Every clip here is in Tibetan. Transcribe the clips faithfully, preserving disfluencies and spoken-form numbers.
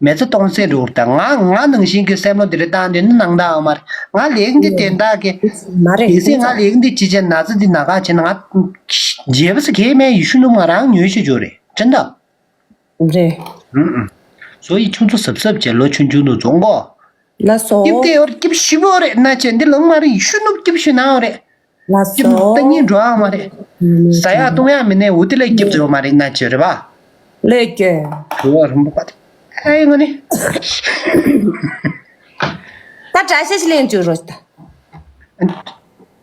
མི་ཚེ་སྟོང་ཟད་འགྲོ་གི་རེད་ད། ང་ང་ནང་བཞིན་གྱི་བསམ་བློ་འདི་རེ་བཏང་དེ་ནི་ནང་ད་ཨ་མ་རེད། ང་ལས་འདི་དེ་འདྲ་གི་མ་རེད། གལ་སྲིད་ང་ལས་འདི་ཅི་བྱས་ན་ཚ་འདི་ན་ག་བྱས་ན་ང་རྗེས་པ་སུ་གས་མེད། ཡེ་ཤུ་ནུབ་ང་རང་ཉོས་ཤེས་ཅོ་རེད་དྲན་ད། རེད། ཨུ་ཨུ། བཟོ་ཡི་ཆུང་ཚོ་སབ་སབ་བྱས་ལོ་ཆུང་ཆུང་དུ་བཙོང་གོ། ལ་སོ། སྐྱིབ་དེ་ཡོར་སྐྱིབ་ཞིབ་པོ་རེད་ན་ཆེ་འདི་ལོ་མ་རེད། ཡེ་ཤུ་ནུབ་སྐྱིབ་ཞུ་ན་ཡོ་རེད། ལ་སོ། སྐྱིབ་ནུབ་ལྟ་ཉིན་འགྲོ་ཨ་མ་རེད། ཟ་ཡག་བཏུང་ཡག་མི་ནས་འུ་དེ་ལས་སྐྱིབ་བཟོ་མ་རེད་ན་ཆེ་རེད་པ། ལས་ཀྱི། བཟོ་བ་རིན་པོ་པ་དེ། ཨེ་ངོ་ནི། ད་དྲ་ཤ་ཞིག་ལེན་བཅུག་རོགས་ད།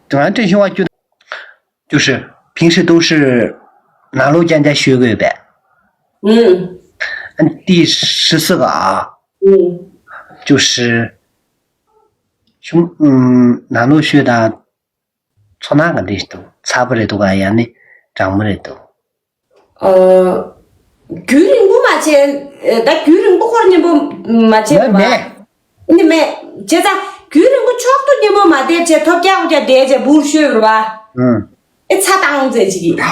དྲ་ཤ་བ་བཅུག 就是平时都是南路江家学过呗。嗯。嗯，第十四个啊，嗯，就是，兄，嗯，南路学的，从那个里头，差不多都个样的，长不多都。 ཨ། རྒྱུན་རིང་པོ་མ་བྱས། ད་རྒྱུན་རིང་པོ་སྐོར་མཉམ་པོ་མ་བྱས་པ། མེད་མེད། ཨ་ནི་མེད། བྱས་ཙང་རྒྱུན་རིང་པོ་མཆོག་ཏུ་མཉམ་པོ་མ་བསྡད་བྱས་ཐོབ་རྒྱག་རྒྱག་བསྡད་བྱས་འབུར་ཤོད་པ། ཨུམ། ཨེ་ཚ་བཏང་ཟེར་ཅིག་གིས། ཨ།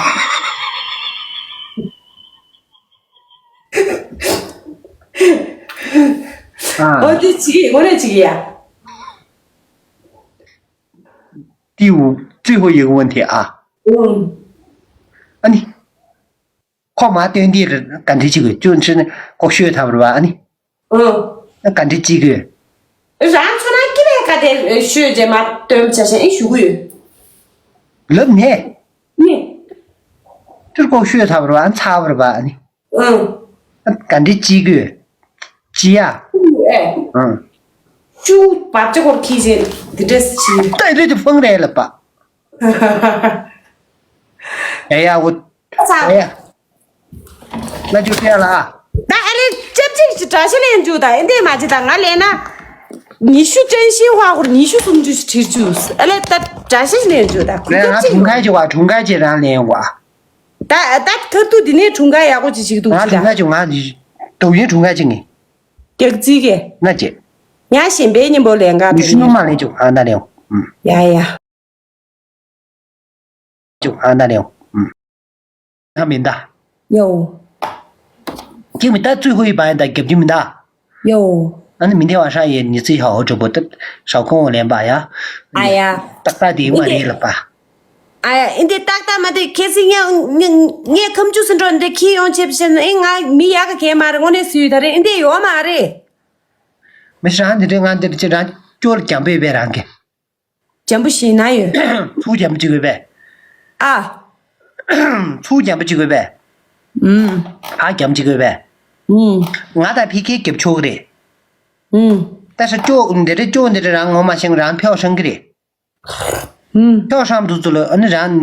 ཨོ་དེ་ཅིག་གིས་ངོ་རེ་ཅིག་གིས་ཡ། 第五，最后一个问题啊。嗯。 ཨ་ནི། ཁོ་མ་སྟོན་དེ་ག་འདྲ་ཅིག་གི་ཅུང་ཕྱིར་ནས་ལྐོག་ཤོད་ཐབས་རེད་པ་ཨ་ནི། ཨ་ག་འདྲ་ཅིག་གི། རང་ཚོ་ན་ཀི་རེ་ག་དེ་ཤོད་རྗེས་མ་སྟོན་བྱ་ཞེས་ཨེ་ཞུ་གི་ཡོད། ལབ་ནས། ནི། ཅུར་ལྐོག་ཤོད་ཐབས་རེད་པ་ཨ་ཚ་བ་རེད་པ་ཨ་ནི། ཨ་ག་འདྲ་ཅིག་གི། ཅི་ཡ། ཨེ། ཨ། ཅུ་བབ་ཅི་སྐོར་ཁྱི་ཅན་འདི་འདྲས་ཅི། ད་རེད་དེ་ཕང་རེད་ལབ་པ། ཡ་ཡ་འོ། ཚ། ཡ་ཡ། ན་ཅུ་ཏེ་ལ། ད་ཨ་ལེ་ཅབ་ཅིག་ཅི་དྲ་ཤ་ལེན་རྒྱུ་ད་ཨེ་འདས་མ་ཅི་ད་ང་ལེན་ན། ཉི་ཤུ་ཅན་ཤིང་ཧྭ་གུར་ཉི་ཤུ་སུམ་ཅུ་ཞིག་ཁྲིར་རྒྱུ། ཨ་ལེ་ད་དྲ་ཤ་ཞིག་ལེན་རྒྱུ་ད་གུ་ལེན་ང་ཅབ་ཅིག་གྲུང་ཁ་ཅིག་བ་གྲུང་ཁ་ཅིག་རང་ལེན་བ། ད་ད་ཐར་ཐུག་འདི་ནས་གྲུང་ཁ་ཡག་པོ་ཅིག་ཅིག་འདུག་ང་ཅི་ད། གྲུང་ཁ་ཅིག་ང་འདི་དུག་ཡིན་གྲུང་ཁ་ཅིག་ངི། རྒྱག་རྩིས་ཀྱི། ན་ཅི། ཉ་གཞན་པའི་སྙིང་པོ་ལེན་ག་ཉི་ཤུ་ནུ་མ་ལེན་ཅུ་ཨ་ན་ལེན། ཡ་ཡ། ཅུ་ཨ་ན་ལེའོ། ཨུམ། ཨ་མིན་ད། ཡའོ། ཅིག་མི་ད་ཙུའི་ཧུའི་བ་ཡན་ད་རྒྱབ་ཀྱི་མི་ད། ཡའོ། ཨ་ནི་མི་འདི་བ་ཧྲ་ཡེ་ཉི་ཚི་ཧའོ་གྲོགས་པོ་ད་ཧྲའོ་ཁོང་ལེན་པ་ཡ། ཨ་ཡ། ཏག་ཏག་དེ་མ་རེད་ལབ་པ། ཨ་ཡ་ཨིན་དེ་ཏག་ཏག་མ་དེ་ཁེ་སི་ཉ་ཉ་ངས་ཁམ་ཆུ་སི་འགྲོ་འདི་ཁྱི་ཡོང་ཆེབ་བཤད་ན་ཨེ་ང་མི་ཡག་ག་གས་མ་རེད་དངོས་གནས་སུའི་ད་རེད་ཨིན་དེ་ཡོད་མ་རེད། མི་ཧྲ་འདི་འདྲ་ང་འདི་འདྲ་ཅི་རང་སྐྱོར་རྒྱམ་པོས་བས་རང་གི། འཇམ་པོ་ཞིག་ན་ཡོད། ཚུགས་འཇམ་པོ་གཅིག་དགོས་པས། ཨ། ཚུགས་འཇམ་པོ་གཅིག་དགོས་པས། ཨུམ། ཕ་འཇམ་གཅིག་དགོས་པས། ཨུམ། ང་དང་ཕི་ཁའི་རྒྱབ་ཕྱོགས་རེད། ཨུམ། ད་ས་ཅོག་འདི་རེད་ཅོག་འདི་རེད་རང་ངོ་མ་ཤེས་རང་ཕེའོ་ཧྲང་གི་རེད། ཨུམ། ཕེའོ་ཧྲང་དུ་ཚུ་ལ་ཨ་ནི་རང་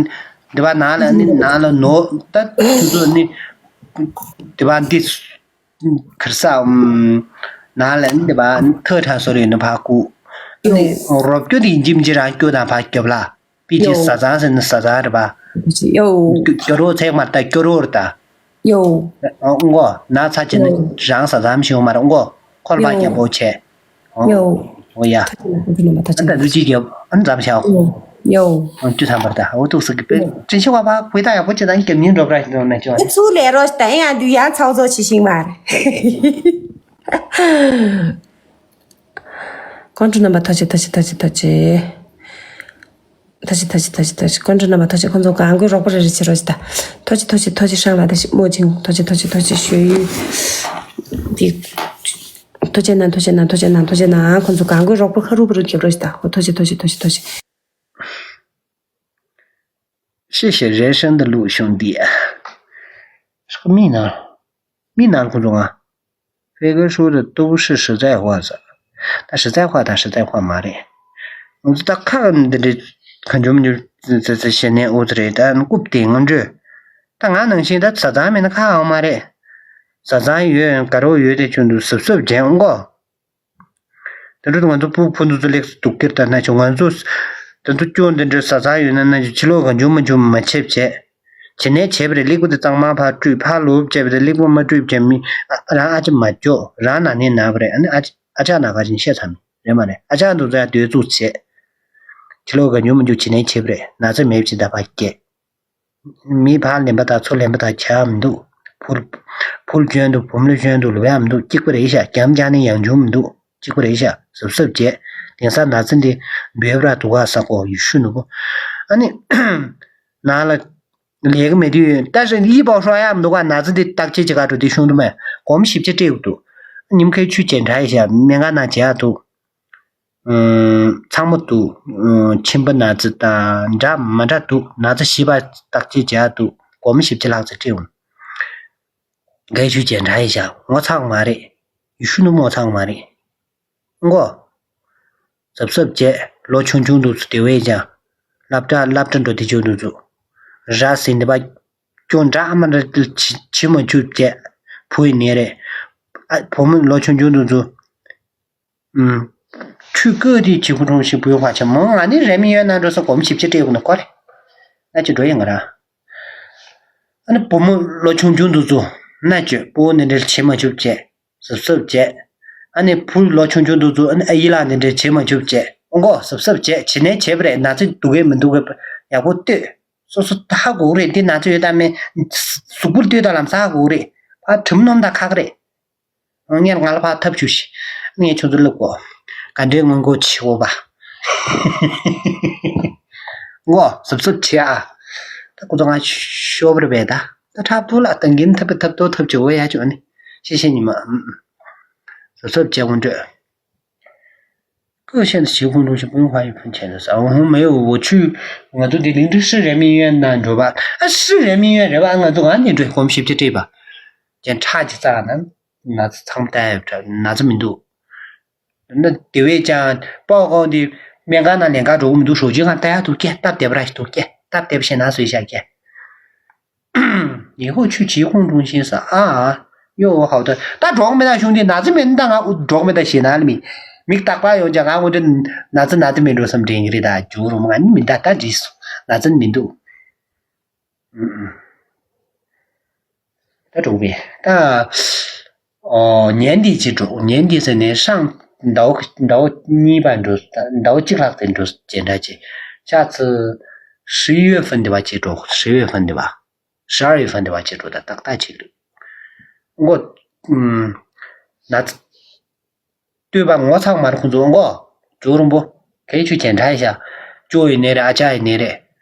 འདི་བ་ནང་ལ་ཨ་ནི་ནང་ལ་ནོ་ད་དུ་ཚུ་ཨ་ནི་འདི་བ་འདི། ཁར་ས་ཨམ། ན་ལན་དེ་བ་ཐོས་ཁྲ་སོ་རེ་ནི་ཕ་ཀུ། ནི་རོབ་ཀྱོ་དེ་ཡིན་གྱི་མི་ཅི་རང་ཀྱོ་དང་ཕ་ཀྱོབ་ལ། པི་ཅི་ས་ཚང་ཟེར་ནི་ས་ཚང་རེད་པ། ཡོ། ཀྱོ་རོ་ཚེག་མ་ལྟ་ཀྱོ་རོ་རེད་ད། ཡོ། ཨོ་ངོ་ན་ཚ་ཅི་ནི་རང་ས་ཚང་མི་ཤི་འོང་མ་རེད་ངོ་། ཁོལ་པ་རྒྱལ་པོ་ཆེ། ཡོ། ཨོ་ཡ། ཐ་ཅི་ན་ཁོང་ཚོ་ནི་མ་ཐ་ཅི་ན། ཨ་ད་ལུ་ཅི་རྒྱབ་ཨ་ནི་འཛམ་ཤའོ། ཡོ། ཨ་ཅུ་ཐམ་པར་ད་ཨོ་ཏུག་སི་གི་པེ་ཅི་ཤི་བ་བ་བི་ད་ཡ་པོ་ཅི་ད་ཡིན་གྱི་མིན་འགྲོ་བ་ཞིག་འདོན་ན་ཅོ་ཨ་ནི། ཚུགས་ལས་རོ་ཞིག་ད་ཡང་དུ་ཡང་ཚའོ་ཚོ་ཆི་ཤིང་མ་རེད། ཁོང་ཁྲོ་རྣམ་པ་ཐ་ཅི་ཐ་ཅི་ཐ་ཅི་ཐ་ཅི། ཐ་ཅི་ཐ་ཅི་ཐ་ཅི་ཐ་ཅི་ཁོང་ཁྲོ་རྣམ་པ་ཐ་ཅི་ཁོང་ཚོ་གང་དགོས་རོགས་པ་རེ་རེ་བྱེད་རོགས་ཞིག་ད། ཐོ་ཅི་ཐོ་ཅི་ཐོ་ཅི་ཧྲང་ལ་ད་ཞིག་མོ་ཅིང་ཐོ་ཅི་ཐོ་ཅི་ཐོ་ཅི་ཞུ་ཡུལ། འདི། ཐོ་ཅི་ན་ཐོ་ཅི་ན་ཐོ་ཅི་ན་ཐོ་ཅི་ན་ཁོང་ཚོ་གང་དགོས་རོགས་པ་ཁ་རུ་པ་རུ་རྒྱབ་རོགས་ཞིག་ད། ཧོ་ཐོ་ཅི་ཐོ་ཅི་ཐོ་ཅི་ཐོ་ཅི། 谢谢人生的路兄弟。 སོགས་མི་ནང་། མི་ནང་ཁོ་ཚོ་ང་། 飞哥说的都是实在话ཟེར། ད་实在话དང་实在话མ་རེད། ང་ཚོ་ད་ཁ་འདི་འདྲའི་གང་བྱུང་མི་འགྱུར་ཟེར་ཟེར་བཤད་ནས་འུ་ཚོ་རེད་ད་རྐུབ་དེ་ངོ་འཕྲོད། ད་ང་ནང་བཞིན་ད་བཟའ་ཚང་མེད་ན་ཁ་འོང་མ་རེད། བཟའ་ཚང་ཡོད་དགའ་རོགས་ཡོད་དེ་ཆུང་དུ་གཟབ་གཟབ་བྱས་འོང་གོ། དེ་འདྲ་ང་ཚོ་ཕྲུ་གུ་ཕུན་ཚོགས་ཚོ་ལེགས་སུ་འདུག་ཁྱེར་ད་ན་ཆུང་ང་ཚོ། དེ་ཚོ་སྐྱོ་འདི་འདྲ་བཟའ་ཚང་ཡོད་ན་ན་ཆུང་ཕྱི་ལོགས་གང་བྱུང་མ་བྱུང་མ་བྱེད་བྱེད། བྱེད་ནས་བྱེད་པ་རེད་ལེགས་པོ་དེ་གཙང་མ་ཕར་བཀྲུས་ཕར་ལོག་བྱས་པ་རེད་ལེགས་པོ་མ་བཀྲུས་བྱས་མི་ཨ་རང་ཨ་ཅེ་མ་སྐྱོ་རང་ན་ནས་ན་བ་རེད་ཨ་ནི་ཨ་ཅེ་ཨ་ཅག་ན་ག་ཅིན་བཤད་ཚར་མི་རེད་མ་རེད་ཨ་ཅག་འདུག་ཚ་ཡ་སྡོད་བཙུགས་བྱེད། ཕྱི་ལོགས་གང་བྱུང་མ་བྱུང་བྱེད་ནས་བྱེད་པ་རེད་ན་ཚ་མེད་བྱེད་ད་ཕར་སྐྱེ། མི་ཕར་ལེན་པ་དང་ཚུར་ལེན་པ་དང་བྱ་མི་འདུག་ཕུར་ཕུར་བྱོན་འདུག་བུམོ་ལོ་བྱོན་འདུག་ལུས་ཡག་མི་འདུག་གཅིག་པ་རེད་ཤག་རྒྱ་མི་རྒྱ་ནི་ཡང་བྱུང་མི་འདུག་གཅིག་པ་རེད་ཤག་གཟབ་གཟབ་བྱས། དེང་སང་ན་ཚ་འདི་འབོད་པ་ར་འདུག་ག་ས་གོ་ཡུལ་ཤུལ་ནུ་པོ། ཨ་ནི། ནང་ལ་ལས་ཀ་མེད་དུས་ད་རེས་ཡིད་པའོ་ཧྲོ་ཡག་མི་འདུག་ག་ན་ཚ་འདི་བརྟག་དཔྱད་བྱེད་ག་འགྲོ་དུས་ཤུང་དུ་མེད་སྒོར་མོ་བཞི་བརྒྱ་སྤྲད་འདུག་ཉིན་ཁའི་ཆུ་ཅན་དྲ་ཡི་ཤག་སྨན་ཁང་ནང་བྱེད་ཡག་འདུག་ཚང་མ་འདུག་མཆིན་པ་ན་ཚ་དང་འདྲ་མ་འདྲ་འདུག་ན་ཚ་ཞིབ་པ་བརྟག་དཔྱད་བྱེད་ཡག་འདུག་སྒོར་མོ་བཞི་བརྒྱ་ལྷག་ཙམ་སྤྲད་འོང་། འགའི་ཆུ་ཅན་དྲ་ཡི་ཤག་ངོ་ཚ་གི་མ་རེད། ཡུལ་ཤུལ་ནུ་ངོ་ཚ་གི་མ་རེད། མགོ། གཟབ་གཟབ་བྱས་ལོ་ཆུང་ཆུང་འདུག་ཚོ་དེ་བས་ཀྱང་། སློབ་གྲྭ་སློབ་གྲྭ་འགྲོ་དེ་ཆུང་འདུག་ཚོ། ར་ཟིན་དེ་པ། སྐྱོ་འདྲ་མ་འདྲ་བྱི་བྱི་མ་བཅུ་བྱས། བུ་ཡི་ནས་རེད། ཨ་བུ་མོ་ལོ་ཆུང་ཆུང་འདུག་ཚོ། ཨུམ། ཆུ་བསྐོལ་དེ་བྱི་ཁུ་ཁྲོང་ཞིག་བུ་ཡོང་བ་ཆ་མོ་ང་ནི་རེ་མི་ཡོད་ན་འགྲོ་ས་སྒོར་མོ་བཞི་བརྒྱ་སྤྲད་དགོས་ན་ཁོ་རེ། ང་ཅི་འགྲོ་ཡིན་ང་ར། ཨ་ནི་བུ་མོ་ལོ་ཆུང་ཆུང་འདུག་ཚོ། མནའ་བཅོས་སྤོ་བོ་ནི་འདྲ་བྱེད་མ་བཅུག་བྱས། གཟབ་གཟབ་བྱས། ཨ་ནི་བུ་ལོ་ཆུང་ཆུང་འདུག་ཚོ་ཨ་ནི་ཨ་ཡི་ལགས་ནི་འདྲ་བྱེད་མ་བཅུག་བྱས་ཨོ་མགོ་གཟབ་གཟབ་བྱས་བྱེད་ནས་བྱས་པ་རེད་ན་ཚ་འདུག་གས་མི་འདུག་གས་ཡག་པོ་ལྟོས། སོ་སོ་ཧ་གོ་གི་རེད་འདི་ན་ཚ་ཡོད་དམ་མེད། གཟུགས་པོར་ལྟོས་དང་ལམ་སང་ཧ་གོ་གི་རེད། ཕར་དྲི་མ་སྣོམ་དང་ཁག་གི་རེད། ངས་ང་ལ་ཕར་ཐབས་བྱུས་ཤིག་ངས་ཁྱོད་ཚོ་སླེབས་གོ་ག་འདྲའི་སྔོན་འགོག་བྱེད་དགོས་པ། མགོ་གཟབ་གཟབ་བྱེད་ཨ། ད་ཁོ་ཚོ་ང་ཤོར་བ་རེད་པས་ད། ད་ཁྲག་ཐུག་ལ་ད་འགན་ཐབས་པའི་ཐབས་ཏོ་ཐབས་བྱེད་དགོས་ཡ་ཅོ་ནི། ཤེས་ཤེས་ཉི་མ། གཟབ་གཟབ་བྱེད་དགོས་འདོད། ཀུ་ཤེན་ཞིག་ཁོང་ཁྲོ་ཞིག་པུན་ཧྭ་ཡི་ཕུན་ཆེན་ལ་ཟ་འོང་མེ་འོ་ཆུ། ང་ཚོ་འདི་ལིང་ཏི་ཧྲི་རེ་མི་ཡོན་ན་འགྲོ་བ་ཨ་ཧྲི་རེ་མི་ཡོན་རེ་བ་ང་ཚོ་ང་ནི་འགྲོ་གོམ་ཞིབ་ཅི་སྤྲད་པ། ཀྱང་ཁྲག་ཅི་རྩ་ན་ན་ཚ་ཚང་བལྟ་ཡོད་ན་ཚ་མི་འདུག་ན་དེ་བས་ཀྱང་པའོ་ཀའོ་འདི་སྨན་ཁང་ནང་ལེན་ག་འགྲོ་གི་མི་འདུག་ཞོགས་ཇི་ཁང་ལྟ་ཡག་འདུག་སྐད་སྟབས་བདེ་བ་ར་ཞིག་འདུག་སྐད་སྟབས་བདེ་བ་ཞིག་ན་བཟོས་བཞག་སྐད། ཉེ་ཧོ་ཆུ་བྱིའུ་ཁོང་དྲུང་ཤིང་ས་ཨ་ཨ་ཡོ་ཧའོ་ད་ད་འགྲོག་མེ་ད་ཤུང་དེ་ན་ཚ་མེད་ན་ད་ང་འགྲོག་མེ་ད་ཞེ་ན་ལ་མི་མིག་ཏག་པ་ཡོང་ཀྱང་ང་ངོ་དེ་ན་ཚ་ན་ཚ་མེད་འགྲོ་བསམ་དྲན་གི་རེད་ད་ཇུ་རུ་མ་ང་ནི་མི་ད་ད་འདྲིས་སོ་ན་ཚ་མི་འདུག་ད་འགྲོག་མེ་ད། ཨོ་ཉན་འདི་ཅི་འགྲོ་ཉན་འདི་ཟེར་ནས་ཧྲང་ཟླ་བ་ཟླ་བ་གཉིས་པ་འགྲོ་ཟླ་བ་གཅིག་ལྷག་ཙམ་འགྲོ་ཇེ་འདྲ་ཅི་ཤ་ཚི་ཧྲི་ཡོད་ཧྥན་འདི་བ་ཅི་འགྲོ་ཧྲི་ཡོད་ཧྥན་འདི་བ་ཧྲ་ཡོད་ཧྥན་འདི་བ་ཅི་འགྲོ་ད་ཏག་ཏག་ཅིག་རེད། མགོ་ཨུམ་ན་ཚ་ལྟོས་པ་ངོ་ཚ་མ་རེད་ཁོང་ཚོ་མགོ་ཇོ་རོང་པོ་གལ་ཆུ་ཅན་དྲ་ཡི་ཤ་ཇོ་ཡི་ནས་རེད་ཨ་ཅག་ཡི་ནས་རེད་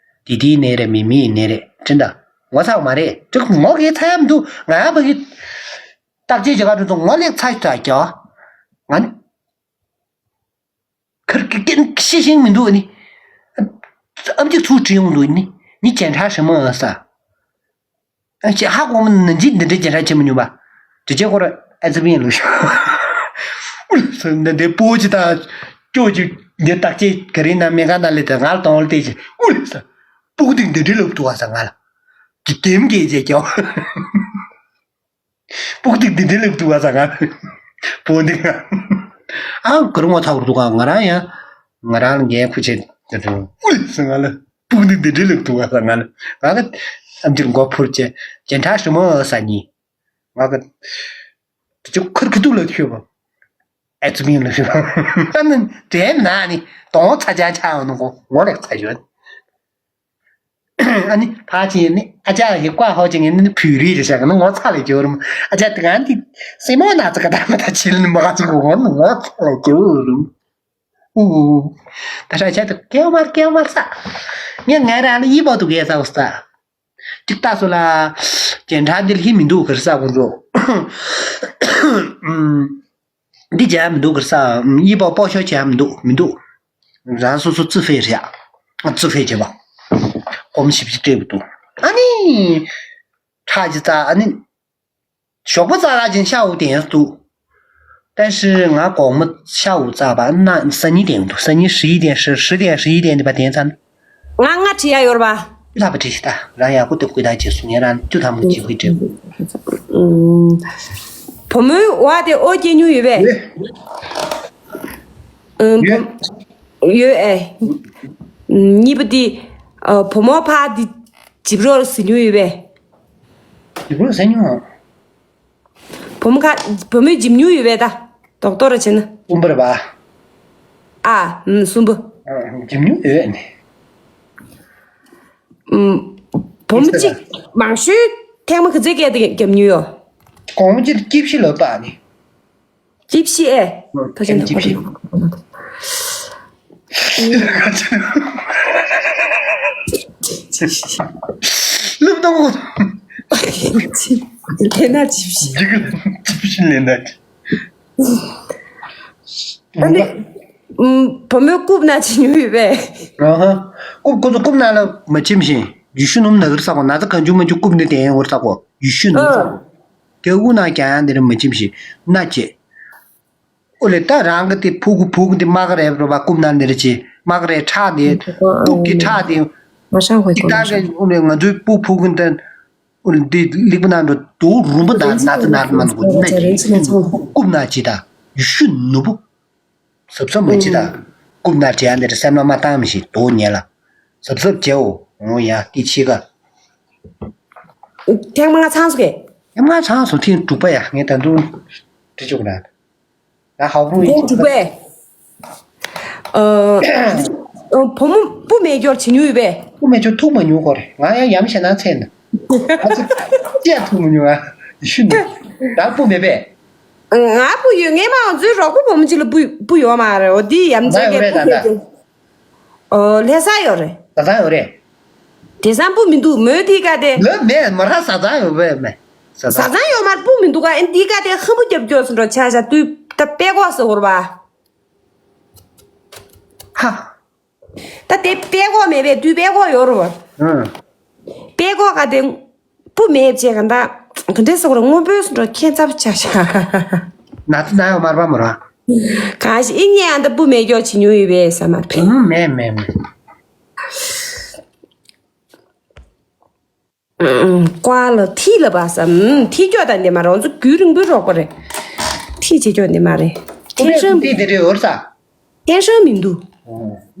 དི་དི་ཡི་ནས་རེད་མི་མི་ཡི་ནས་རེད་ཅི་འདྲ་ངོ་ཚ་མ་རེད་ཅིག་ངོ་གི་ཚ་ཡ་མི་འདུག་ང་ཡ་བ་གི་བརྟག་དཔྱད་བྱེད་ག་འགྲོ་ཚོ་ངོ་ལེགས་ཚ་ཞིག་ད་རྒྱ་ང་ཁར་ཀི་ཀན་ཤི་ཤིང་མི་འདུག་ནི། ཨམ་ཅིག་ཚུར་བྲིས་ཡོང་འདུག་ནི། ནི་ཅན་ཁྲ་ཧྲི་མོ་ཨ་ས། ཨ་ཅེ་ཧ་གོ་མི་ནི་འཇིག་འདི་འདྲ་ཅན་ཁྲ་ཆེ་མི་ཉུང་བ། དྲི་ཅན་ཁོ་ར་ཨ་ཙི་བིན་ལུག་ཤོ། འདི་འདི་པོ་ཅི་ད། ཅོ་ཅི་འདི་བརྟག་དཔྱད་ག་རིན་ན་མེ་ག་ན་ལེ་ད་ང་ལ་གཏོང་ལ་བལྟས་ཅི། ཨུ་ལེ་ས། པུག་ཏིག་འདི་འདྲི་ལབ་འདུག་ཨ་ས་ང་ལ། ཀི་ཀེམ་ཀེ་ཅེ་ཀྱོ། སྤུག་ཏིག་འདི་འདྲའི་ལེགས་འདུག་བ་ས་ང་། སྤུག་ཏིག་ཨང་གུ་རུ་ངོ་ཚ་བར་འདུག་ག་ང་རང་ཡང་། ང་རང་ལ་ངའི་ཁུ་ཆེ། ཨུ་ལེ་ས་ང་ལ། སྤུག་ཏིག་འདི་འདྲའི་ལེགས་འདུག་བ་ས་ང་ལ། ང་ག་ཨམ་ཅིག་མགོ་ཕུར་ཆེ། ཇན་ཁྲ་ཧྲི་མོ་ས་ཉི། ང་ག་དེ་ཅུ་ཁུར་ཁི་ཏུ་ལ་ཁྱོད་པ། ཨེ་ཙི་མིན་ལ་ཤི་བ། ཨ་ནི་དྲན་ན་ནི་དོང་ཚ་ཅང་ཆ་ཡོང་ནོ་ངོ་ལེགས་ཚ་ཡོད། ཨ་ནི་ཕ་ཆེན་ནི་ཨ་ཅག་གི་བཀའ་ཧོ་ཅིང་ནི་བུ་རི་རེ་ཤག་ནི་ངོ་ཚ་ལས་སྐྱོ་རུམ། ཨ་ཅག་དེ་གང་དེ་སྲིན་མོ་ན་ཚ་ག་ད་མ་ད་ཆིལ་ནི་མ་ག་ཚོད་གོ་ནི་ངོ་ཚ་ལས་སྐྱོ་རུམ། ཨུ། ད་ཧྲ་ཆ་དུ་ཀེའུ་མར་ཀེའུ་མར་ས། ངས་ང་རང་ལ་ཡིད་པོ་དུ་གས་ས་འོ་ས། ཅིག་ལྟ་སོ་ལ། ཅན་ཁྲ་འདི་ལ་ཧི་མི་འདུག་གར་ས་ཁོང་ཚོ། འདི་བྱས་མི་འདུག་གར་ས། ཡིད་པ་སྤོ་ཤོ་བྱས་མི་འདུག་མི་འདུག་རང་སོ་སོ་རྩི་ཕེ་རེད་ཡ། རྩི་ཕེ་བྱེད་པ། གོམ་ཞིབ་ཞིབ་སྤྲད་པ་འདུག་ཨ་ནི། ཁྲག་ཅི་ཙ་ཨ་ནི། ཞོགས་པ་ཙ་ལ་ཅན་ཤ་འུ་དེ་ཡང་འདུག་བཀྲ་ཤིས་ང་དགོང་མོ་ཤ་འུ་ཙ་བ་ན་སང་ཉིན་དེ་ཡང་འདུག་སང་ཉིན་ཧྲི་ཡི་དེ་ཧྲི་ཧྲི་དེ་ཧྲི་ཡི་དེ་འདི་པ་དེ་ཚ་ན། ང་ང་བྲིས་ཡ་ཡོད་ར་བ། ལྷ་པ་བྲིས་ཤི་ད་རང་ཡག་པོ་སྟེ་བཀོད་ད་རྗེས་སུ་ངས་རང་བཅུ་ཐམ་གཅིག་པུས་བྲིས། ཨུམ། བུ་མོའི་བ་དེ་ཨོ་སྐྱེ་མྱོང་ཡོད་པས། ཡོད། ཨུམ། ཡོད། ཡོད་ཨེ། ཨུམ། གཉིས་པ་དེ། ཨ། བུ་མོ་ཕ་དེ་ཇིབ་རོགས་ཟིན་མྱོང་ཡོད་པས། ཇིབ་རོགས་ཟིན་མྱོང་། བུ་མོ་ཁ། བུ་མོས་འཇིབ་མྱོང་ཡོད་པས་ད། རྡོག་རྡོག་ར་བྱས་ན། གསུམ་པ་རེད་པ། ཨ། ཨུམ། གསུམ་པ། ཨ། འཇིབ་མྱོང་ཡོད་ནི། ཨུམ། བུ་མོ་གཅིག་མང་ཤོས་ ཐེངས་མ་ག་ཚོད་སྐད་དེ་རྒྱབ་མྱོང་ཡོད། གོང་མ་ཅིག་སྐྱིད་ཤི་ལོ་པ་ནི། སྐྱིད་ཤི་ཨེ། ཐ་ཆེན་ཐ་ཆེན། ལུབ་དང་གོ། ལེ་ན་སྐྱིད་ཤི། ལེ་ན་སྐྱིད། ཨ་ནི། བུ་མོའི་རྐུབ་ན་ཅི་ཉུ་ཡོད་པས། རྐུབ་ཁོ་ཚོ་རྐུབ་ན་ལ་མ་ཆིམ་ཞིང་ཡུ་ཤུ་ནུབ་ན་གིར་ས་གོ་ན་ཚ་གང་བྱུང་མ་བྱུང་རྐུབ་ནི་དེ་ཡང་འོར་ས་གོ་ཡུ་ཤུ་ནུབ་ས་གོ། དེ་དབུ་ན་ཀྱང་ཡང་དེ་རིང་མ་ཆིམ་ཞིང་ན་ཅེ། ཨོ་ལེ་ད་རང་གི་དེ་ཕུ་གུ་ཕུ་གུ་དེ་མ་ག་རེ་རོ་བ་རྐུབ་ན་འདི་རེ་ཅེ་མ་ག་རེ་ཁྲག་དེ་ཕུག་གི་ཁྲག་དེ། ཏིག་ཏག་གི་ཨོ་ལེ་ང་ཚོའི་ཕུ་ཕུ་གུ་དེ། འདི་ལེགས་པོ་ནང་དུ་དུ་རུམ་པ་དང་ན་ཚ་ན་ཚ་མ་འདུག་ན་ཅི་རྐུབ་ན་ཅི་དང་ཡུ་ཤུ་ནུ་བུ། གཟབ་གཟབ་མ་ཅི་དང་རྐུབ་ན་ཅི་ཡང་འདིར་སེམས་ལ་མ་བཏང་མི་ཤིག་དོ་ཉེ་ལ། གཟབ་གཟབ་བྱེའོ། འོ་ཡ་ཏི་ཆི་ག་ཐེངས་མ་ང་ཚང་སོ་གེ། ཐེངས་མ་ང་ཚང་སོ་ཐེངས་དྲུག་པ་ཡ་ངས་ད་དུང་འདྲི་བཅུག་ན། ང་ཧའོ་ཧུང་ཡིན། ཐེངས་དྲུག་པས། ཨ། བུ་མོ་སྤུ་མེད་སྐྱོར་བྱེད་མྱོང་ཡོད་པས། སྤུ་མེད་སྐྱོར་ཐུག་མ་མྱོང་གོ་རེ། ང་ཡང་ཡམ་ཤེས་ན་ཚེ་ན། ང་ཚོ་ཅི་ཡང་ཐུག་མ་མྱོང་ཨ། ཡེ་ཤུ་ནི། ད་སྤུ་མེད་པས། ང་སྤུ་ཡོད། ངས་མ་ང་ཚོའི་རོགས་པ་བུ་མོ་གཅིག་ལ་སྤུ་སྤུ་ཡོད་མ་རེད། འོ་འདི་ཡམ་ང་ཚ་ཡོད་གི་རེད་སྤུ་ད་ལྟ། ཕེབས་ཏེ། ཨོ་ལྷ་ས་ཡོད་རེད། ད་ལྟ་ཡོད་རེད། དེ་སང་སྤུ་མི་འདུག་མོས་དེའི་ཀ་དེ། ལོས་མེད་མ་ར་ཟ་ཚང་ཡོད་པས་མེད། ཟ་ཟ་ཚང་ཚང་ཡོད་མར་སྤུ་མི་འདུག་ག་ཨེ་འདིའི་ཀ་དེ་ཧམ་པུ་རྒྱབ་སྐྱོར་སུ་འགྲོ་ཆ་ཆ་དུས་ད་པད་གོག་ཟེར་བོར་བ། ཧ། ད་དེ་པད་གོག་མེད་པས་དུས་པད་གོག་ཡོད་རེད་བ། ཨང་། པད་གོག་ག་དེ། སྤུ་མེད་བྱས་ག་ད། ག་འདྲས་སོགས་རེད་སྔོན་པོའི་སུ་འགྲོ་ཁྱད་མཚར་ཆ་ཆ། ན་ཚ་ན་ཡོད་མར་པ་མ་ར། གང་ཞིག་ཨི་ཉེ་ཨ་ད་སྤུ་མེད་སྐྱོར་བྱེད་མྱོང་ཡོད་པས་ས་མར་ཕེ། ཨང་མེད་མེད་མེད། ཀ་ལ་ཐི་ལ་བ་ས། ཐི་སྐྱོ་དང་འདི་མ་རེད། ང་ཚོ་རྒྱུན་རིང་པོའི་རོགས་པ་རེད། ཐི་བྱེད་སྐྱོ་འདི་མ་རེད། ཐེན་ཧྲང་མི་འདུག་ཐི་དེ་རེད་འོར་ས། ཐེན་ཧྲང་མི་འདུག་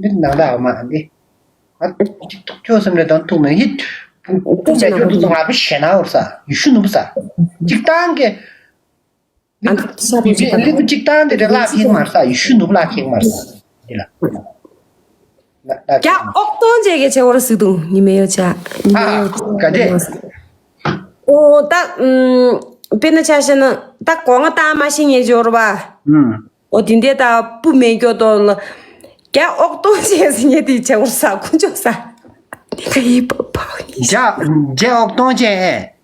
འདི་ནང་ད་འོ་མ་འདི། ཨ་ཅིག་ཐུག་ཁྱོད་སེམས་རེ་དང་ཐུག་མེད་ཡིད། ཐུག་མེད་ཁྱོད་ཐུག་ང་བུ་ཞེ་ན་འོར་ས་ཡུ་ཤུ་ནུབ་ས། ཅིག་ཏང་གི། ཨ་ནི་ཤ་པོ་ཅིག་ལི་ལི་བུ་ཅིག་བཏང་དེ་རེ་ལག་ཁེག་མར་ས་ཡུ་ཤུ་ནུབ་ལག་ཁེག་མར་ས་འདི་ལ། རྒྱ་ཨོག་སྟོང་བཅས་ཀྱི་བྱེད་བོར་སི་དུ་ཉི་མེ་ཡོ་ཅག་ཉི་མེ་ཡོ་ཅག་ཨ་ག་འདྲས། ཨོ་ད་དཔེར་ན་ཆ་བཞག་ན་ད་གོ་ང་བཏང་མ་ཤེས་ཉེ་འབྱོར་བ། ཨོ་དེ་འདྲས་ད་སྤུ་མེད་སྐྱོ་དོ་ལ། རྒྱ་ཨོག་སྟོང་བཅས་སི་ཉེ་དེ་བྱེད་བོར་ས་ཁུ་ཅོ་ས། དེ་ག་ཡི་པ་པ་ཡི། རྒྱ་རྒྱ་ཨོག་སྟོང་བཅས་ཨེ།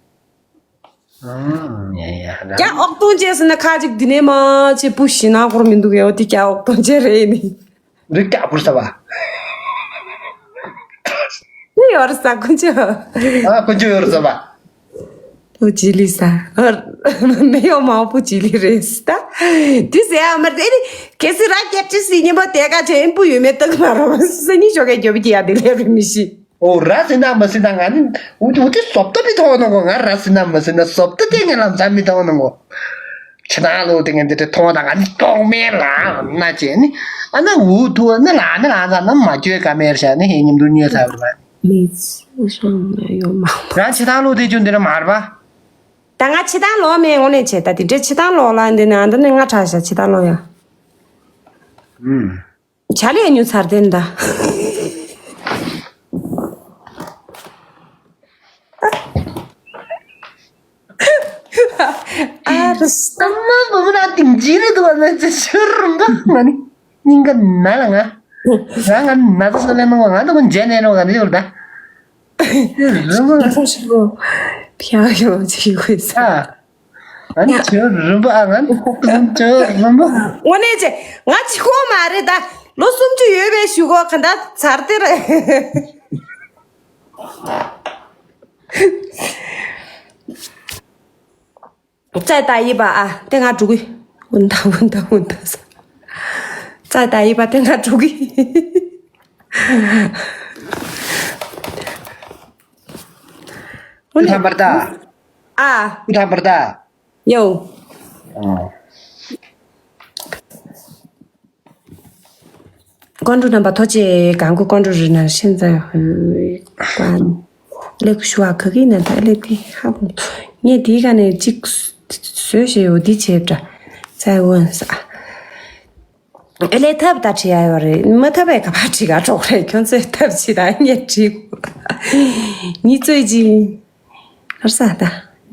ཨང་། ཡ་ཡ་ཡ། རྒྱ་ཨོག་སྟོང་བཅས་ཟེར་ན་ཁ་ཅིག་འདི་ནས་མ་ཆེ་སྤུ་ཞི་ན་འཁོར་མི་འདུག་ཡ། འོ་དེ་རྒྱ་ཨོག་སྟོང་བཅས་རེད་ནི། འདི་རྒྱ་པུར་ས་བ། མི་ཡོར་ས་ཀུན་ཅོ། ཨ་ཀུན་ཅོ་ཡོར་ས་བ། པུ་ཅི་ལི་ས། མི་ཡོ་མ་པུ་ཅི་ལི་རེད་ས། དེ་ཟེར་ཡ་མ་རེད་ནི། གལ་སྲིད་ར་སྐད་ཆ་སི་ཉིན་མོ་དེ་ག་ཆེ་ཨིན་པུ་ཡོད་མེད་སྟག་མ་རོ་ས་ནི་ཞོགས་ཀས་རྒྱོབ་ཀྱི་ཡ་དེ་ལས་རུ་མི་ཤི། ཨོ་ར་ཟིན་ན་མ་ཟིན་ན་ང་ནི་འུ་འུ་དེ་སོབ་ཏ་མི་མཐོང་ནོ་གོ། ང་ར་ཟིན་ན་མ་ཟིན་ན་སོབ་ཏ་དེ་ངས་ལམ་སང་མི་མཐོང་ནོ་གོ། ཁྱེད་རང་ལོ་དེ་ངས་འདི་འདྲ་མཐོང་དང་ང་ནི་ལྟོགས་མེད་ལ་ན་བྱས་ནི་ཨ་ན་འུ་ཐུ་ཨ་ན་ལ་ན་ལ་ན་ན་མ་བཅོས་ཀ་མེར་བྱ་ནི་ཧེ་ཉིམ་དུ་ཉོས་ཚར་བ་ལ། མི་ཚོ་སོང་ན་ཡོད་མ་རང་ཁྱེད་རང་ལོ་དེ་ཅུ་འདི་ར་མར་བ། ད་ང་ཁྱེད་རང་ལོ་མེད་ངོ་ནས་བྱས་ད་དེ་འདྲ་ཁྱེད་རང་ལོ་ལ་འདི་ནས་ཨ་འདི་ནས་ང་ཁྲ་བྱ་ཁྱེད་རང་ལོ་ཡ། ཨུམ། བྱ་ལས་ཉུ་ཚར་དེ་འདྲ། ཨ་རུ་སྟ་མ་བུ་མོ་ར་ཏིང་ཇི་རེད་འདུག་ཨ་ན་ཅི་ཤུར་རུང་ག་ང་ནི་སྙིང་ག་ན་ལ་ང་ང་ང་ན་ཚ་སོ་ལེ་ནོ་ང་ང་ནི་ཀུན་ཇེ་ནེ་ནོ་ང་ནི་ཡོད་ད། རུང་ག་ཤུ་ཤུ་ཕྱག་ཡོ་ཅི་ཡོད་ས། ཨ། ཨ་ནི་ཁྱོད་རིན་པོ་ཨ་ང་ཁྱོད་རིན་པོ། དངོས་གནས་ཅེ་ང་གཅིག་པོ་མ་རེད་ད། ལོ་སུམ་ཅུ་ཡོད་པའི་གཞུག་གོ་ག་འདྲ་ཚར་དེ་རེད། ཙའི་ད་ཡིན་པ་ཨ་དེ་ང་འགྲོ་གི། འུན་ད་འུན་ད་འུན་ད་ས། ཙའི་ད་ཡིན་པ་དེ་ང་འགྲོ་གི། ཁུ་ཐམ་པར་ད། ཨ། ཁུ་ཐམ་པར་ད། ཡོ། ཨ། ཀོན་ཀྲུ་རྣམ་པ་ཐོ་ཅེ་གང་གུ་ཀོན་ཀྲུ་རི་ན་ཤིན་ཙ་ཧུ་ཀན་ལེགས་ཤོ་ཨ་ག་གི་ན་ད་ལེ་ཏི་ཧ་གོ། ངས་དེའི་ག་ནས་གཅིག་བཟོས་ཤེས་ཡོད་འདི་བྱེད་པྲ་ཙའི་འོན་ས། ཨེ་ལས་ཐབས་ད་བྲིས་ཡ་ཡོད་རེད། མ་ཐབས་ཡ་ག་པར་བྲིས་ག་གྲོགས་རེད། ཁྱོད་ཚོས་ཐབས་བྱེད་ད་ངས་བྲིས་གོ། ཉི་ཚོད་ཅིག་ཧར་ས་ད།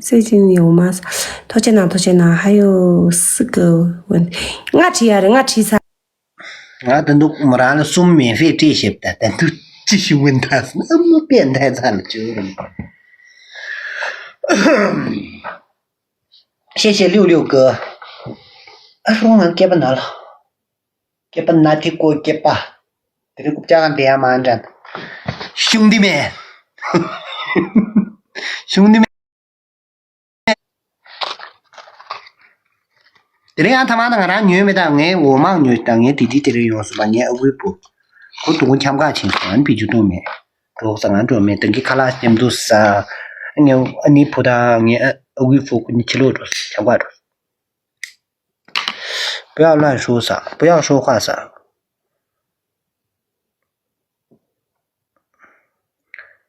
སེ་ཅིན་ཡོང་མ་ས། ཐོ་ཅེ་ན་ཐོ་ཅེ་ན་ཧ་ཡོ་སི་གི་ཝན། ང་བྲིས་ཡ་རེད། ང་བྲིས་ས། ང་ད་འདུག་མོ་རང་ལ་གསུམ་མེད་ཕེ་བྲིས་ཤེབ་ད་ད་འདུག་ཅི་ཞིག་ཝན་ད་ས་ཨ་མ་པེ་འདའི་ཚ་ལ་བཅོས་རུང་། ཤེ་ཤེ་ལིའུ་ལིའུ་གི། ཨ་རོང་ང་སྐེད་པ་ན་ལ། སྐེད་པ་ན་ཐི་ཀོ་སྐེད་པ། དེ་རིང་རྐུབ་ཀྱག་གང་དེ་ཡང་མ་འདྲ། གཞུང་འདི་མེད། གཞུང་འདི་མེད། དེ་རིང་ཡང་ཐ་མ་ད་ང་རང་ཉོས་མེད་ད། ངའི་འོ་མ་ཉོས་ད། ངའི་དེ་དེ་དེ་རིང་ཡོང་སོང་པ། ངའི་ཨ་ཁུའི་བུ། ཁོ་དུ་ཁོ་འཁྱམ་ག་ཕྱིན་སོང་། ཨ་ནི་བི་ཇུ་གཏོང་མེད། གྲོགས་ས་ང་འགྲོ་མེད། དེང་གི་ཁ་ལག་མཉམ་དུ་ཟ། ངའི་ཨ་ནི་བུ་དང་ངའི་ཨ་ཁུའི་བུ་ཁོ་གཉིས་ཕྱི་ལོགས་འགྲོ་སོང་། འཁྱམ་ག་འགྲོ་སོང་།不要乱说啥，不要说话啥。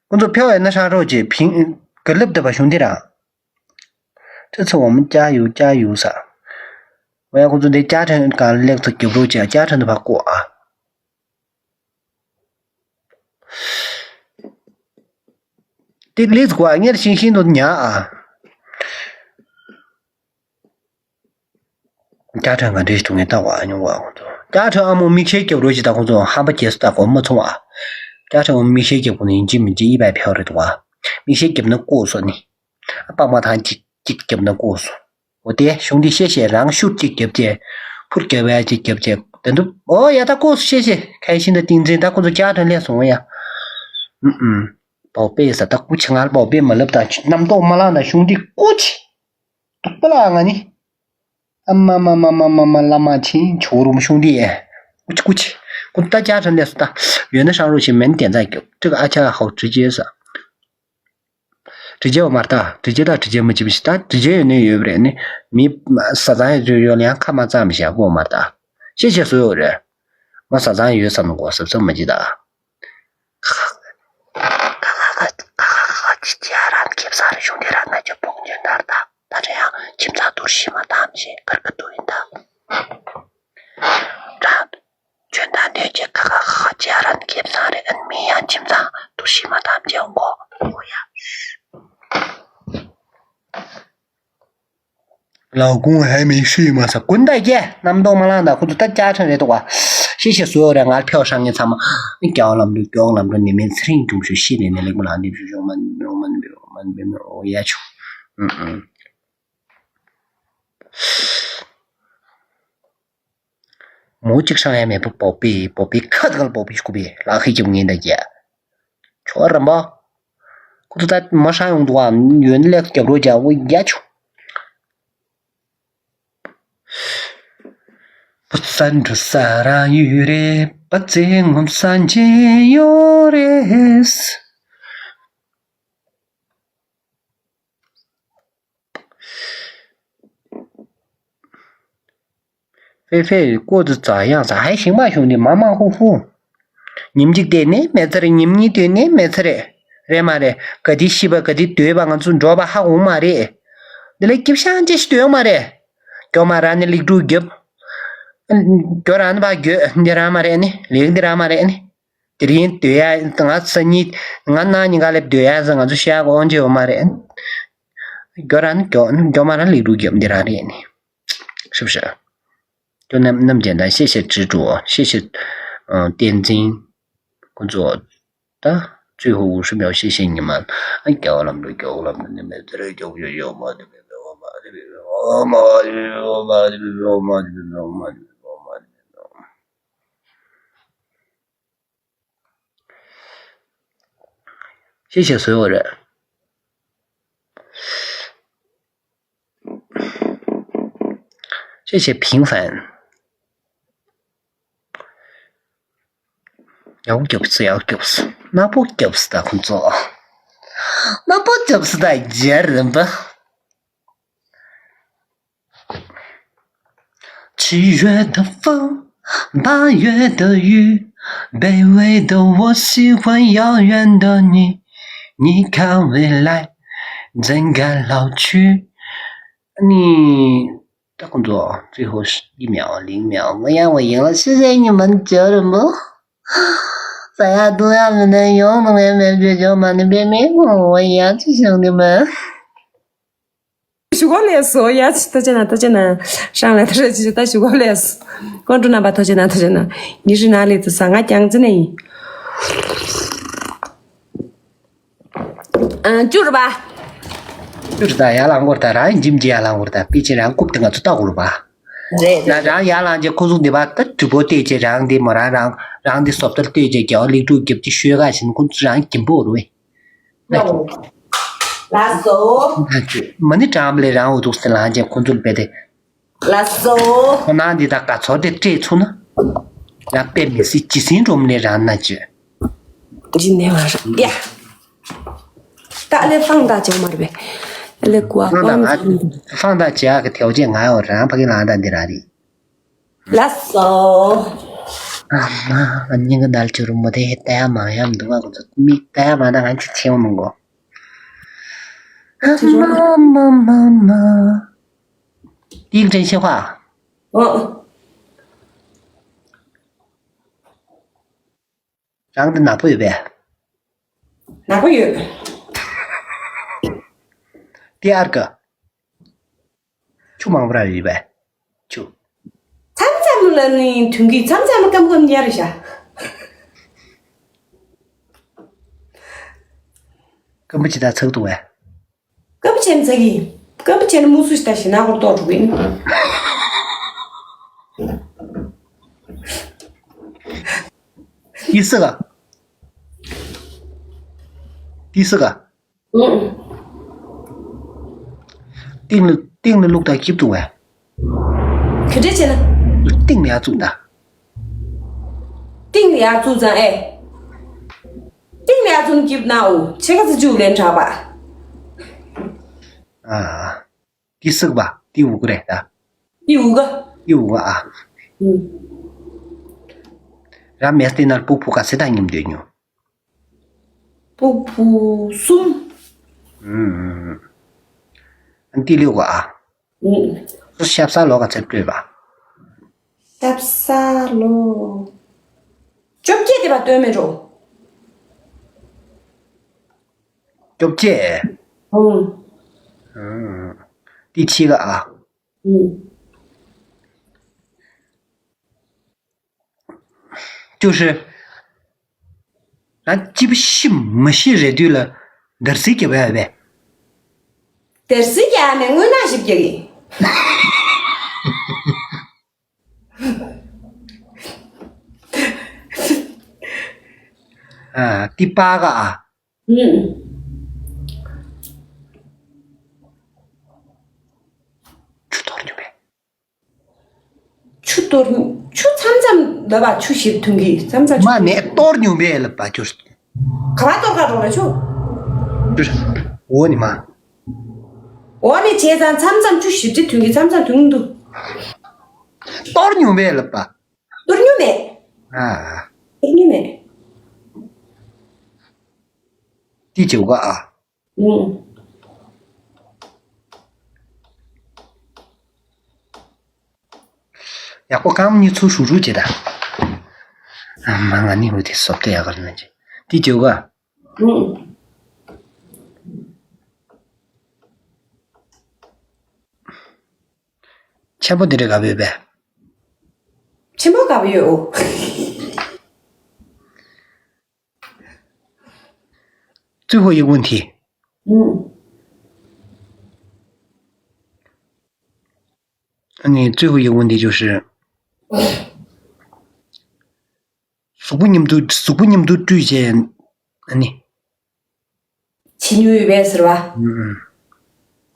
ཁོ་ཚོ་ཕེ་ཝེ་ན་ཧྲ་རོ་ཅེ་ཕིང་ག་ལབ་ད་པ་གཞུང་འདི་ར། 这次我们加油加油啥。 ཝེ་ཁོ་ཚོ་འདི་ཅ་ཁྲེན་གང་ལེགས་ཚོ་རྒྱབ་རོགས་ཅེ་ཅ་ཁྲེན་དུ་ཕ་ཀོ་ཨ། དེ་ལེགས་ཀོ་ཨ་ཉེར་ཤིང་ཤིང་དུ་ཉ་ཨ། ཅ་ཁྲེན་ག་འདྲེ་ཞིག་ཐུག་ངེས་ལྟ་བ་ཉུང་བ་ཁོང་ཚོ། ཅ་ཁྲེན་ཨ་མོ་མིག་ཤེལ་རྒྱབ་རོགས་ཅིག་ད་ཁོང་ཚོ་ཧམ་པ་རྒྱས་སུ་ལྟ་གོ་མ་ཚོང་བ། ཅ་ཁྲེན་ཨ་མོ་མིག་ཤེལ་རྒྱབ་གོ་ནི་ཡིན་གཅིག་མིན་གཅིག་གཡས་པ་ཕེ་ཝ་རེད་འདུག་བ། མིག་ཤེལ་རྒྱབ་ན་ལྐོག་སོ་ནི། ཨ་པགས་མ་ཐང་གཅིག་གཅིག་རྒྱབ་ན་ལྐོག་སོ། འོ་དེ་གཞུང་འདི་ཤེས་ཤེས་རང་ཤུར་གཅིག་རྒྱབ་ཅེ། ཕུར་རྒྱབ་ཡ་གཅིག་རྒྱབ་ཅེ་དེ་འདུག་འོ་ཡ་ད་ལྐོག་སོ་ཤེས་ཤེས་ཁ་ཤིན་ད་ཏིང་འཛིན་ད་ཁོང་ཚོ་ཅ་ཁྲེན་ལས་སོང་ཡ། ཨུམ་ཨུམ། པའོ་པེ་ས་ད་སྐུ་ཆེ་ང་ལ་པའོ་པེ་མ་ལབ་ད་རྣམ་རྟོག་མ་ལངས་ད་གཞུང་འདི་སྐུ་ཆེ། སྡུག་པ་ལ་ང་ནི། ཨ་མ་མ་མ་མ་མ་མ་བླ་མ་ཆེན་ཇོ་རུ་མ་གཞུང་འདི་ཨེ། ཀུ་ཆི་ཀུ་ཆི། ཀུ་ད་ཅག་ཁྲ་ལས་སུ་ད། ཡོད་ན་ཧྲང་རུ་ཞིག་མེན་དེ་ཚ་རྒྱབ་ཀྲིག་ཨ་ཅག་ཧོ་དྲི་རྗེ་ས། དྲི་རྗེ་བ་མར་ད་དྲི་རྗེ་ད་དྲི་རྗེ་མ་ཅི་མི་ཤི་ད་དྲི་རྗེ་ཡོད་ནི་ཡོད་པ་རེད་ནི། མི་ས་ཚང་ཡོད་ཡོད་ལ་ཡང་ཁ་མ་ཙམ་ཞག་གོ་མར་ད། ཤེས་ཤེས་སུ་ཡོད་རེད། མ་ས་ཚང་ཡོད་བསམ་གོ་སབ་སབ་མ་ཅི་ད། ཁ་ཁ་ཁ་ཁ་ཁ་ཁ་ཁ་ཁ་ཅི་ཅི་ཨ་རམ་ཁེབ་ས་རེ་ཞུང་དེ་ར་ན་ཅོ་པོང་ཅོན་དར་ད་ད་རེ་ཡང་ཁྱིམ་ཚང་དུར་ཤི་མ་དམ་ཞེས་ཁར་ཁ་ཏུ་ཡིན་ད། ད་ཅོན་དར་འདོད་ཅེ་ཁ་ཁ་ཁ་ཁ་ཅི་ཨ་རམ་ཁེབ་ས་རེ་ཨན་མི་ཡང་ཁྱིམ་ཚང་དུར་ཤི་མ་དམ་ཅེ་འོང་གོ་འོ་ཡ། ལའོ་ཀུང་ཧེ་མི་ཤི་མ་ས་ཀུན་ད་ཀྱེ་རྣམ་རྟོག་མ་ལངས་ད་ཁོ་ཚོ་ད་ཅག་ཁྲ་རེད་དོ་བ། ཤི་ཤི་སུ་ཡོད་རེད་ང་ཕེའོ་ཧྲང་ངེ་ཚང་མ་ཀྱའོ་ལམ་འགྲོ་ཀྱོག་ལམ་འགྲོ་ནི་མེད་ཚེ་རིང་དྲུང་ཞུ་ཤི་རེད་ནི་ལེགས་མ་ལ་འདེབས་ཞུ་ཞོག་མ་འདེབས་ཞོག་མ་འདེབས་ཞོག་མ་འདེབས་ཞོག་མ་འདེབས་ཞོག་ཡ་ཆུ། ཨུ་ཨུ། མོ་གཅིག་ཧྲང་ཡ་མེད་པོ་པོ་པི་པོ་པི་ཁ་དག་པོ་པི་ཤུ་པི་ལ་ཁི་ཁྱུ་ངེ་ད་ཀྱེ། ཆོ་རམ་པ། ཁོ་ཚོ་ད་མ་ཧྲང་ཡོང་འདུག་ཨ་ཡོན་ལེགས་རྒྱབ་རོགས་རྒྱག་འོ་རྒྱ་ཆུ། པ་ཙན་འགྲོ་ས་ར་ཡུ་རེ་པ་ཙེ་ངོམ་ས་འཇེ་ཡོ་རེས། ཧྥེ་ཧྥེ་ཀོ་ཙི་ཙ་ཡང་ཙ་ཧའི་ཞིང་མ་ཞུང་ནི་མ་མ་ཧུ་ཧུ། ཉིན་གཅིག་བསྡད་ནས་མེད་ཚེ་རེད། ཉིན་གཉིས་སྡོད་ནས་མེད་ཚེ་རེད། རེད་མ་རེད། ག་དེ་ཤི་བ་ག་དེ་སྡོད་པ་ང་ཚོ་འགྲོ་བ་ཧ་འོང་མ་རེད། འདི་ལས་སྐྱིབ་ཤང་ཅི་ཞིག་སྡོད་ཡོང་མ་རེད། སྐྱོ་མ་ར་ནི་ལིག་འབྲུ་རྒྱབ། སྐྱོ་ར་ནི་བ་རྒྱོད་འདི་ར་མ་རེད་ནི་ལིག་འདི་ར་མ་རེད་ནི། དེ་རིང་སྡོད་ཡ་ང་སང་ཉིན་ང་གནངས་ཉིན་ག་ལེབ་སྡོད་ཡ་ཟེར་ང་ཚོ་བཤད་དགོས་འོང་ཅི་ཡོད་མ་རེད། སྐྱོ་ར་ནི་སྐྱོ་སྐྱོ་མ་ར་ལིག་འབྲུ་རྒྱབ་འདི་ར་རེད་ནི། ཤུབ་ཤ། ཁྱོད་རྣམས་རྣམས་ཀྱིས་ད་ཤེས་ཤེས་ཁྲིད་འགྲོ་ཤེས་ཤེས་བསྟན་འཛིན། ཁོ་ཚོ་ད་ཚུལ་ཧུ་ཧུ་ཧྲི་མེའོ་ཤེས་ཤེས་ཉི་མ་ཨ་རྒྱལ་བ་ལམ་འགྲོ་རྒྱལ་བ་ལམ་འགྲོ་ནི་མེད་ཚེ་རེ་རྒྱལ་བུ་ཡོད་ཡོད་མ་དེ་མེད་ཚེ་འོ་མ་དེ་མེད་ཚེ་འོ་མ་དེ་མེད་ཚེ་འོ་མ་དེ་མེད་ཚེ་འོ་མ་དེ་མེད་ཚེ་འོ་མ་དེ་མེད་ཚེ་འོ་མ་དེ་མེད་ཚེ་འོ་མ་དེ་མེད་ཚེ་འོ་མ་དེ་མེད་ཚེ་འོ་མ།谢谢所有人。谢谢平凡。ཡག་པོ་རྒྱབ་སོང་། ཡག་པོ་རྒྱབ་སོང་། ནག་པོ་རྒྱབ་སོང་ད་ཁོང་ཚོ། ནག་པོ་རྒྱབ་སོང་ད་རྒྱལ་རིན་པོ། 七月的风，八月的雨，卑微的我喜欢遥远的你，你看未来怎敢老去？ ཨ་ནི། ད་ཁོང་ཚོ་最后是一秒零秒，我要我赢了，谢谢你们，家人们。 ཟ་ཡག་འཐུང་ཡག་མེད་ན་ཡོང་ནི་མེད་མེད་བརྗོད་ཆོག་མ་ནི་པེ་མེད་ངོ་བ་ཡག་ཅི་བྱུང་ནི་མ། ཞུ་གོ་ལས་སོ་ཡ་ཅི་ཐོ་ཅེ་ན་ཐོ་ཅེ་ན་ཧྲང་ལ་ཐོ་ཅེ་ཅི་ད་ཞུ་གོ་ལས་སོ། ཀོན་ཀྲུ་རྣམ་པ་ཐོ་ཅེ་ན་ཐོ་ཅེ་ན་ཉི་ཧྲི་ན་ལི་ཏུ་ས་ང་ཀྱང་ཙི་ནེ་ཡིན། ཨ་ཅུ་རུ་བ། ཅུ་རུ་ད་ཡ་ལང་གོར་ད་རང་ཡིན་ཇིམ་ཇི་ཡ་ལང་གོར་ད་པི་ཅི་རང་རྐུབ་དེ་ང་ཚོ་ལྟ་གོ་རུ་བ། རེད་ན་རེད། རང་ཡ་ལང་ཅེ་ཁོ་ཚོ་འདི་བ་ད་གྲི་པོ་བལྟས་ཅེ་རང་འདི་མོ་རང་རང་རང་འདི་སོབ་ཏར་བལྟས་ཅེ་རྒྱ་བ་ལིག་ཀྲུག་རྒྱབ་ཅེ་ཤོད་ག་བཞིན་ཁོ་ཚོ་རང་གྱིན་པོ་རུ་བས། ལགས་སོ། མ་ཎི་གྲངས་ལས་རང་འུ་ཐུག་སེ་ལང་ཅེ་ཁོ་ཚོ་ལ་བས་ཏེ། ལགས་སོ། ཁོ་ན་འདི་དག་ག་ཚོར་དེ་སྤྲད་ཚུགས་ན། ཡང་དཔེ་མི་སྲིད་ཇི་སྲིད་འགྲོ་མི་ནས་རང་ན་བཅོས། ཇི་ནས་མ་ར་ཡ། ད་ལེ་ཧྥང་ད་ཅང་མ་རེད་པས། ལེ་ཀུ་ཨ་ཧྥང་ད་ང་ཧྥང་ད་ཅི་ཨ་གི་ཐེའུ་ཅེ་ང་ཡོད་རང་ཕ་གི་ལང་ད་འདི་ར་རེད། ལགས་སོ། ཨ་མ་ང་སྙིང་གི་འདར་ཅུ་རུ་མོ་དེ་ལྟ་ཡ་མང་ཡ་མི་འདུག་ང་ཁོ་ཚོ་མིག་ལྟ་ཡ་མང་ད་ང་ཅི་ཆེ་བ་མི་གོ། ཨ་མ་མ་མ་མ། ཏིག་ཅན་ཤེས་ཁ། ཨོ། རང་འདི་ནག་པོ་ཡོད་པས། ནག་པོ་ཡོད། ཏི་ཨར་ཀ་ཆུ་མང་པོ་ར་ཡོད་པས། ཆུ། མཚམས་མཚམས་ལ་ནི་དུང་གི་མཚམས་མཚམས་སྐམ་སྐམ་ཉར་བཞག་སྐམ་པོ་ཅི་ད་ཚག་འདུག་བས། སྐམ་པོ་ཅན་ཚ་གི། སྐམ་པོ་ཅན་མུ་སུ་ཞིག་ད་ཞི་ན་གོར་ཏོག་འགྲོ་གི་ཡིན། ཏི་སི་ག་ཏི་སི་ག་ཨུ། ཏིང་ལ་ཏིང་ལ་ལུག་དང་སྐྱིབ་འདུག་བས། ག་འདྲས་བྱས་ན། ཏིང་ལ་ཡར་བཙུགས་ད། ཏིང་ལ་ཡར་བཙུགས་ཙང་ཨེ། ཏིང་ལ་ཡར་བཙུགས་སྐྱིབ་ན་འུ་ཆེ་ཁ་ཚ་ཅུ་ལེན་དྲག་པ། ཨ། ཏི་སི་ག་བ་ཏི་འུ་ག་རེད་ད། ཏི་འུ་ག་ཏི་འུ་ག་ཨ། ཨུ། ར་མེས་ཏི་ནར་པུ་ཕུ་ག་སེ་ད་ཉིམ་འདོད་ཉོ། སྤུ་གུ་གསུམ། ཨུམ། ཏི་ལིའུ་ག་ཨ། ཨུམ། སུ་ཤབ་ས་ལོ་ག་ཚེ་སྤྲོད་པ། ཤབ་ས་ལོ། བཅོ་བརྒྱད་དེ་བ་སྟོན་མེད་འགྲོ། བཅོ་བརྒྱད། ཨུམ། ཨུམ། ཏི་ཆི་ག་ཨ། ཨུམ། 就是 ང་སྐྱིད་པོ་ཤི་མ་ཤི་རེད་དུས་ལ་འདར་སིག་རྒྱབ་ཡ་བས། འདར་སིག་རྒྱག་ནས་དངོས་གནས་ཞིབ་རྒྱག་གི། ཨ་ཏི་པ་ག་ཨ། ཨུམ། ཆུ་གཏོར་མྱོང་བས། ཆུ་གཏོར་ཆུ་མཚམས་མཚམས་ལབ་པ་ཆུ་ཞིབ་ཐུང་གི་མཚམས་མཚམས་ཆུ། མ་ནས་གཏོར་མྱོང་བས་ལབ་པ་ཁྱོད། ག་བ་གཏོར་ག་རོགས་ལ་ཆུ། འོ་ནི་མ། འོ་ནི་བྱས་ཙང་མཚམས་མཚམས་ཆུ་ཞིབ་ཅིག་ཐུང་གི་མཚམས་མཚམས་ཐུང་འདུག་གཏོར་མྱོང་བས་ལབ་པ། གཏོར་མྱོང་མེད། ཨ། གཏོར་མྱོང་མེད། ཏི་ཅེའུ་ག་ཨ། ཨུམ། ཡག་པོ་རྐང་གཉིས་ཚུར་ཧྲུག་ཧྲུག་བྱེད་ད། ཨ་མ་ང་ནི་འོ་དེ་སོབ་ཏེ་ཡག་ག་ན་ཅི། ཏི་ཅེའུ་ག་ཨུམ། ཆེན་པོ་འདི་འདྲ་ག་བས་པས། ཆེན་པོ་ག་བ་ཡོད་འོ། 最后一个问题。嗯。那你最后一个问题就是，གཟུགས་པོ་མཉམ་དུ་གཟུགས་པོ་མཉམ་དུ་སྤྲུལ་བྱས་ཨ་ནི། བྱེད་མྱོང་ཡོད་པས་ཟེར་བ། ཨུམ།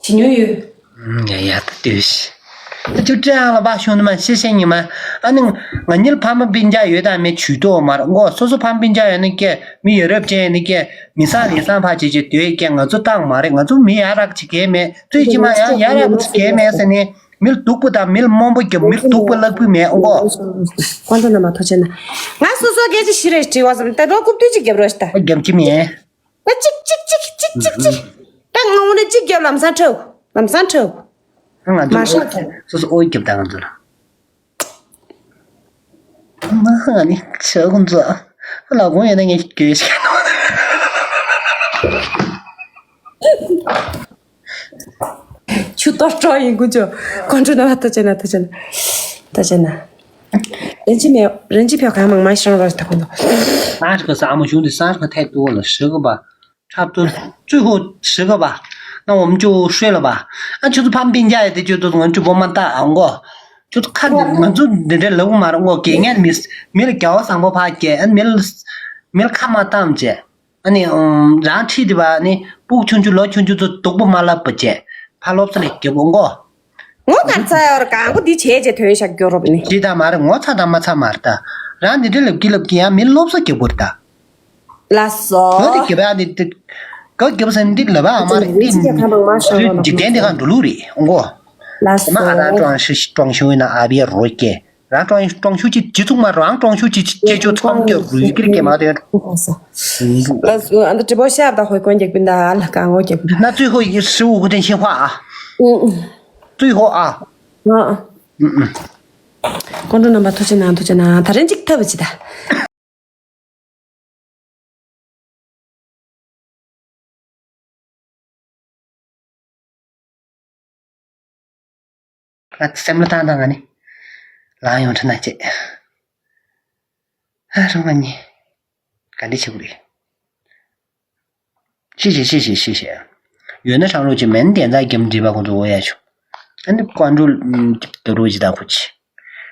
བྱེད་མྱོང་ཡོད། ཨུམ། ཡ་ཡ་ད་ལྟོས་ཤི། ད་ཅུ་ཀྲེ་ཨང་ལ་བ་ཤོང་ནི་མ་ཤེས་ཤེས་ཉི་མ། ཨ་ནི་ང་གཉིས་ཕ་མ་སྤུན་ཀྱག་ཡོད་དམ་མེད་ཇུས་གཏོགས་མ་རེད་མགོ་སོ་སོ་ཕ་མ་སྤུན་ཀྱག་ཡོད་ནི་སྐད་མི་ཡ་རབས་ཅན་ཡོད་ནི་སྐད་མི་སང་ལི་སང་ཕ་བྱེད་ཅེས་སྡོད་སྐད་ང་ཚོ་བཏང་མ་རེད་ང་ཚོ་མི་ཡ་རབས་ཅིག་གས་མེད་ཙུས་ཅི་མ་ཡང་ཡ་རབས་ཅིག་གས་མེད་ཟེར་ནི་མི་ལ་སྡུག་པོ་དང་མི་ལ་རྨོངས་པོ་རྒྱབ་མི་ལ་སྡུག་པོ་ལག་པི་མེད་མགོ། ཀོན་ཏོ་ན་མ་ཐོ་ཆེ་ན། ང་སོ་སོ་སྐད་ཅིག་ཤི་རེ་དྲི་བ་བསམ་ད་རོ་རྐུབ་དུས་ཅིག་རྒྱབ་རོ་ཤི་ད། རྒྱབ་ཀྱི་མེད། ད་ཅིག་ཅིག་ཅིག་ཅིག་ཅིག་ཅིག་ད་ང་འོ་ན་ཅིག་རྒྱབ་ལམ་སང་ཁྲབ། ལམ་སང་ཁྲབ། ང་ཚོ་མ་ཤོག་ད། སོ་སོ་ཨོ་རྒྱབ་ད་ང་ཚོ་ལ། མ་ང་ནི་ཆ་ཀུན་ཚོ། ལ་དགོངས་ཡོད་ན་ངས་གྱོད་ཤིག་ནོ། ཆུ་གཏོར་གྲོགས་ཡིན་ཀུན་སྤྱོད། ཁོང་ཁྲོ་ན་བ་ཐོ་ཅན་ན་ཐོ་ཅན་ན་ཐོ་ཅན་ན། རིན་ཆེན་མེ་རིན་ཆེན་ཕེའུ་གང་མང་མང་ཞིག་རང་རོགས་ད་ཁོང་དུ། སང་ཧྲི་ཁ་ས་ཨ་མ་གཞུང་དེ་སང་ཧྲི་ཁ་ཐད་ཏུ་ལ་ཧྲི་ཁ་པ། འཁྲབ་ཏུ་ཙུས་ཧོ་ཧྲི་ཁ་པ། ན་འོམ་ཅུ་ཧྲེ་ལ་པ། ཨ་ཆུ་ཚོ་ཕམ་པིན་ཅ་ཡ་དེ་ཆུ་ཚོ་ང་ཆུ་བོ་མ་ཏ་ཨང་གོ། ཆུ་ཚོ་ཁ་འདི་ང་ཚོ་འདི་འདྲའི་ལ་འུ་མ་ར་ངོ་གེ་ངན་མི་མི་ལ་རྒྱ་བ་བཟང་པོ་ཕ་སྐྱེ་ཨ་མི་ལ་མི་ལ་ཁ་མ་བཏང་བྱས། ཨ་ནི་ཨུམ། རང་ཁྲིད་དེ་བ་ནི་སྤུག་ཆུང་ཆུང་ལོ་ཆུང་ཆུང་ཚོ་སྡུག་པོ་མ་ལབ་པ་བྱས། ཕ་སློབ་གསོ་ལས་རྒྱབ་འོང་གོ། ངོ་གར་ཚ་ཡོར་གང་པོ་འདི་བྱས་བྱས་ཐོན་ཤག་སྐྱོ་རོབ་ནི། ཅི་ད་མ་རེད་ངོ་ཚ་དང་མ་ཚ་མ་རེད་ད། རང་འདི་འདྲ་ལབ་ཀྱི་ལབ་ཀྱི་ཡང་མི་སློབ་གསོ་རྒྱབ་དགོས་རེད་ད། ལ་སོ། ངོ་འདི་རྒྱབ་ཡ་འདི་འདི། ག་རྒྱབ་ས་འདི་ལབ་ཨ་མ་རེད་འདི། ལ་འཇིག་རྟེན་འདི་གང་འགྲོ་ལུགས་རེད་འོང་གོ། ལ་མ་ཨ་རང་སོ། ཀྲོང་ཤུ་ཀྲོང་ཤུ་ཡིན་ན་ཨ་བི་རོ་སྐྱེ། རང་ཀྲོང་ཀྲོང་ཤུ་ཅི་ཅི་ཚུགས་མ་རང་ཀྲོང་ཤུ་ཅི་ཅི་ཅི་ཅོ་ཚང་ཀྱོ་རུས་ཀིར་ཀེ་མ་དེ། ལ་སུ་ཨ་འདི་直播下边的回观这边的啊，刚我这边。那最后一十五个真心话啊。嗯嗯。最后啊。嗯嗯。嗯嗯。观众朋友们，多谢呢，多谢呢，他人这个特别期待。 ང་སེམས་ལ་བཏང་བཏང་ང་ནི་ལངས་ཡོང་ཁྲ་ན་བྱེད། ཧ་རུང་ང་ནི་ག་འདྲི་བྱེད་དགོས་རེད། ཤེས་ཤེས་ཤེས་ཤེས་ཤེས་ཤེས། ཡོད་ན་ཧྲང་རོགས་ཀྱི་མེན་དེ་འཛག་རྒྱམ་འདྲིས་པ་ཁོང་ཚོ་འོ་ཡ་ཆུ། ཨ་ནི་ཀོན་ཀྲུ་དུ་རུ་ཇི་ད་ཁུ་ཆི།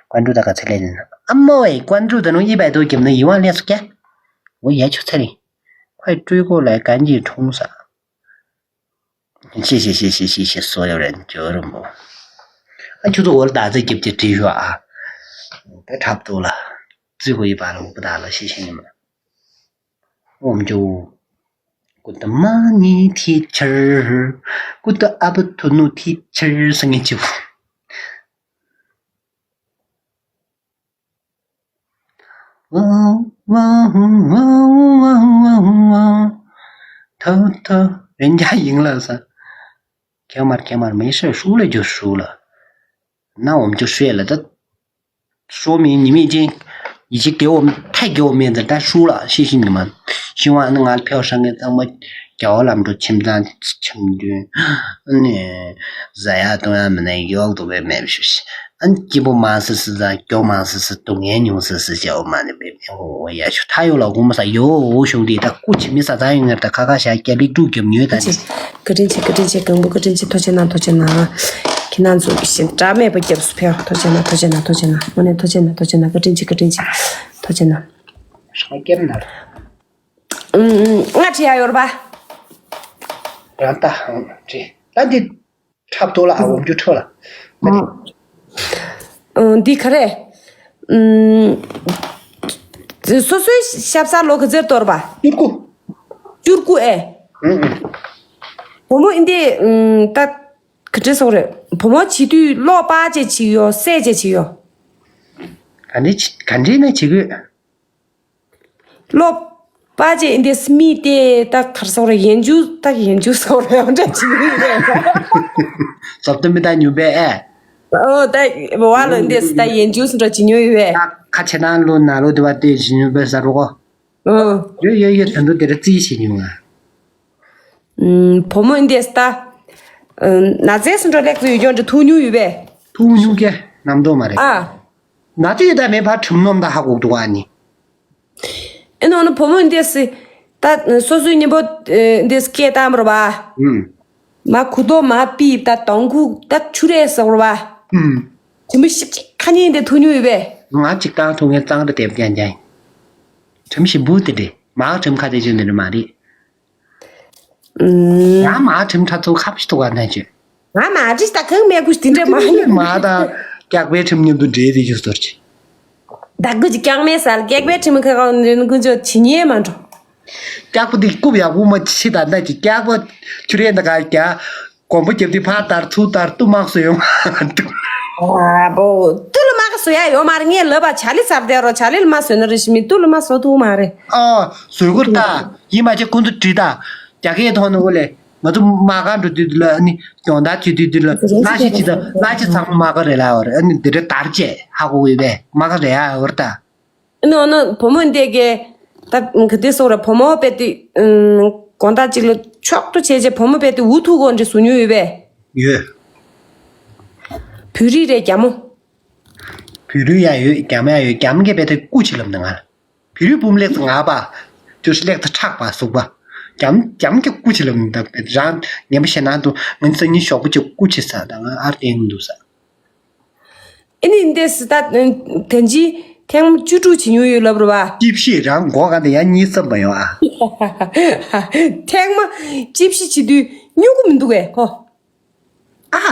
ཀོན་ཀྲུ་ད་ག་ཚེ་ལེ་ནི་ཨ་མོ་ཨེ་ཀོན་ཀྲུ་ད་ནུ་ཡི་བའི་དོ་རྒྱམ་ནི་ཡི་ཝང་ལེ་སུ་ཀྱ། འོ་ཡ་ཆུ་ཚེ་རིང་། ཁོའི་སྤྲུལ་སྐུ་ལ་གན་གྱི་འཁྲུངས་ས། ཤེས་ཤེས་ཤེས་ཤེས་ཤེས་ཤེས་སོ་ཡོ་རེད་ཇོ་རུ་མོ། ཨ་ཁྱོད་ཚོ་འོ་ལ་ད་ཚེ་རྒྱབ་ཀྱི་བྲིས་ཞོ་ཨ། ད་འཁྲབ་ཏོ་ལ། ཙི་གོ་ཡི་པ་ལ་འུ་པ་ད་ལ་ཤེས་ཤེས་ཉི་མ། ཨོམ་ཇོ། ཀུ་ཏ་མ་ནི་ཐི་ཆར། ཀུ་ཏ་ཨ་བ་ཐུ་ནུ་ཐི་ཆར་སང་ངེ་ཅིའུ། ཝང་ཝང་ཝང་ཝང་ཝང་། ཐོ་ཐོ་རེན་ཇ་ཡིང་ལ་ས། ཁྱེད་མར་ཁྱེད་མར་མེ་ཤ་ཧྲུག་ལ་རྒྱུ་ཧྲུག་ལ། ན་འོམ་ཅོ་ཧྲེ་ལ་ད། སོ་མི་ཉི་མི་ཅན། ཡི་ཅི་དགེ་འོ་ཐའི་དགེ་འོ་མེད་འདི་ད་ཧྲུག་ལ་ཤི་ཤི་ཉི་མ། ཤི་བ་ནི་ང་ལ་ཕེའོ་ཧྲང་ངེ་ཚང་མ་རྒྱ་བ་ལམ་འགྲོ་ཁྱིམ་ཚང་ཁྱིམ་མདུན་ནས་ཟ་ཡ་བཏུང་ཡ་མི་ནས་ཡོག་ཏུ་བས་མེད་ཤུ་ཤི། ཨ་ནི་སྐྱིད་པོ་མང་སི་སི་ཟ་སྐྱོ་མང་སི་སི་སྡུག་བསྔལ་ཉུང་སི་སི་བྱའོ་མ་ནི་བས་མེད་འོ་ཡ་ཤུ་ཐ་ཡོ་ལ་གུ་མ་ས་ཡོ་འོ་ཤུང་དི་ད་ཀུ་ཆི་མི་ས་ཚ་ཡོང་ངེར་ད་ཁ་ཁ་ཤ་སྐྱ་ལིག་ཀྲུག་རྒྱབ་ཉོས་ད་ནི། བཀའ་དྲིན་ཆེ། བཀའ་དྲིན་ཆེ། གང་པོ་བཀའ་དྲིན་ཆེ། ཐུགས་རྗེ་གནང་། ཐུགས་རྗེ་གནང་། ཁྱེད་རང་ཚོ་ཞེ་དྲག་མེད་པ་སྐྱབས་སུ་ཕེབས། ཐུགས་རྗེ་གནང་། ཐུགས་རྗེ་གནང་། ཐུགས་རྗེ་གནང་། དངོས་གནས་ཐུགས་རྗེ་གནང་། ཐུགས་རྗེ་གནང་། བཀའ་དྲིན་ཆེ། བཀའ་དྲིན་ཆེ། ཐུགས་རྗེ་གནང་། ཧྲ་སྐྱབས་ན། ཨུམ་ཨུམ། ང་བྲིས་ཡ་ཡོད་རེད་པ། རང་ལྟ་ཧང་བྲིས་ད་འདི་འཁྲབ་ཐོག་ལ་ཨ་འོམ་རྒྱུ་འཁྲབ་ལ། ཨུམ། འདི་ག་རེ། ཨུམ། སོ་སོའི་ཞབས་སར་ལོ་ག་ཚོད་གཏོར་པ། བཅུ་དགུ། བཅུ་དགུ་ཨེ། ཨུམ་ཨུམ། བུ་མོ་ཨིན་དེ་ཨུམ་ད། ག་འདྲ་སོགས་རེད། བུ་མོ་བྱེད་དུས་ལོག་པ་ཅེ་བྱེད་ཡོ་སེ་ཅེ་བྱེད་ཡོ། ག་འདྲ་ག་འདྲ་ན་བྱེད་དགོས། ལོག་པ་ཅེ་ཨིན་དེ་སྨི་དེ་ད་གར་སོགས་རེད། ཡན་ཇུ་ད་ཡན་ཇུ་སོགས་རེད། འོ་འདྲ་བྱེད་ཡོ་རེད། ཟོབ་ཏུ་མི་ད་ཉུ་བེ་ཨེ། ཨོ་ད་བ་ལོ་ཨིན་དེ་ད་ཡན་ཇུ་སོགས་འདྲ་བྱེད་ཉོ་ཡོ་བེ། ཁ་ཆེ་ན་ལོ་ན་ལོ་དེ་བ་དེ་བྱེད་ཉུ་བེ་ཟ་རོ་གོ། ཨོ། ཡོ་ཡོ་ཡོ་དོན་དུ་དེ་ར་རྩིས་བྱེད་ཉུ་ང་། ཨུམ། བུ་མོ་འདི་སྟ། ཨུམ། ན་ཚའི་སུ་འགྲོ་ལེགས་སུ་ཡོད་ཀྱང་འདྲ་ཐུག་མྱོང་ཡོད་པས། ཐུག་མྱོང་ཀྱེ་རྣམ་རྟོག་མ་རེད། ཨ། ན་ཚའི་ཡོད་ད་མེད་པར་ཁྲིམས་ནོམ་ད་ཧ་གོ་འདུག་ཨ་ནི། ཨེ་ནོ་ནོ་བུ་མོ་འདི་སི། ད་སོ་སོའི་ཉིན་པོ་འདི་སི་སྐད་བཏང་བར་བ། ཨུམ། མ་ཁུ་དོ་མ་པི་ད་དོང་ཁུ་ད་ཆུ་རེ་ཟ་བར་བ། ཨུམ། ཁྲིམས་ཞིབ་ཅིག་ཁ་ཉིན་འདི་ཐུག་མྱོང་ཡོད་པས། ང་ཅིག་བཏང་ཐུག་ངས་གཙང་དུ་དེབ་ཀྱང་ཀྱང་། ཁྲིམས་ཞིབ་བུ་དེ་འདྲེ་མ་ཁྲིམས་ཁ་དེ་ཅུ་འདི་འདྲ་མ་རེད། ང་མ་ཁྲིམས་ཁྲ་ཚོ་ཁ་ཕྱི་ཐུག་ག་ན་ཅི། ང་མ་ཅི་ད་གང་མེད་གུ་དེ་འདྲ་མ་ཡིན། མ་ད་སྐྱག་པའི་ཁྲིམས་མཉམ་དུ་འདྲེས་དེ་ཞུ་ཟེར་ཅི། ད་གུ་ཅི་སྐྱག་མེད་ཟ་ལ་སྐྱག་པའི་ཁྲིམས་ཁ་ཁ་འདྲེན་གུ་ཅོ་ཇི་ཉེ་མ་འགྲོ། སྐྱག་པ་དེ་རྐུབ་ཡག་པོ་མ་ཕྱི་ད་ན་ཅི་སྐྱག་པ་ཆུ་རེ་ད་ག་རྒྱ་གོམ་པ་རྒྱབ་དེ་ཕར་དར་ཚུར་དར་ཏུ་དམག་སུ་ཡོང་། ཨ་བོ། ཏུ་ལ་དམག་སུ་ཡ་ཡོ་མ་རེད། ངས་ལབ་པ་ཆ་ལི་ཚར་དེ་རོ་ཆ་ལི་ལ་མ་སོན་ན་རེ་ཞི་མི་ཏུ་ལ་མ་སོ་ཐུ་མ་རེད། ཨ་སོས་གུར་ད་ཡིན་མ་ཆེ་ཁོང་ཚོ་བྲིས་ད་རྒྱ་སྐད་ཐོག་ནས་འོ་ལེ། ང་ཚོ་མ་ག་འགྲོ་དུས་དུས་ལ་ཨ་ནི་སྦྱོང་བརྡར་བྱེད་དུས་དུས་ལ་ལ་ཤི་ཅི་དང་ལ་ཤི་ཚང་མ་མ་ག་རེད་ལ་ཡོད་རེད། ཨ་ནི་འདི་འདྲ་དར་བཅས་ཧ་གོ་ཡོད་པས་མ་ག་རེད་ཨ་ཡོད་རེད་ད། ཨ་ནི་ཨ་ནི་བུ་མོ་འདི་གས་ད་ག་དེ་སོགས་རེད། བུ་མོ་དཔེ་དེ་དགོང་དག་ཅིག་ལ་མཆོག་ཏུ་བྱས་རྗེས་བུ་མོ་དཔེ་དེ་འུ་ཐུག་གོ་འདྲི་སུ་ཉུ་ཡོད་པས། ཡོད། བོད་རིགས་རེད་རྒྱ་མོ། བོད་རིགས་ཡང་ཡོད། རྒྱ་མོ་ཡང་ཡོད། རྒྱ་མོ་གིས་བལྟས་ཏེ་སྐུ་ཅིག་ལབ་ནས་ང་། བོད་རིགས་བུ་མོ་ལེགས་ཚེ་ངག་པ། ཅོ་ཤི་ལེགས་ཚེ་ཁྲག་པ་གཟུགས་པ། རྒྱ་མོ་རྒྱ་མོ་གིས་སྐུ་ཅིག་ལབ་ནས་ད་བལྟས་རང་ངན་པ་བྱེད་ན་འདུག་ང་སང་ཉིན་ཞོགས་པ་ཅིག་སྐུ་ཅིག་ཟ། ད་ང་ཨར་ཏེ་ཡིན་འདུག་ཟ། ཨེ་ནི་འདི་སི་ད་དན་ཇི་ཐེངས་མ་བཅུ་དྲུག་བྱེད་མྱོང་ཡོད་ལབ་རེད་བ། ཅི་བྱེད་རང་མགོ་ག་ནས་ཡང་གཉིད་སད་མ་ཡོང་ཨ། ཐེངས་མ་ཅི་བྱེད་བྱེད་དུས་སྨྱོ་གི་མི་འདུག་གས་ཁོ། ཨ།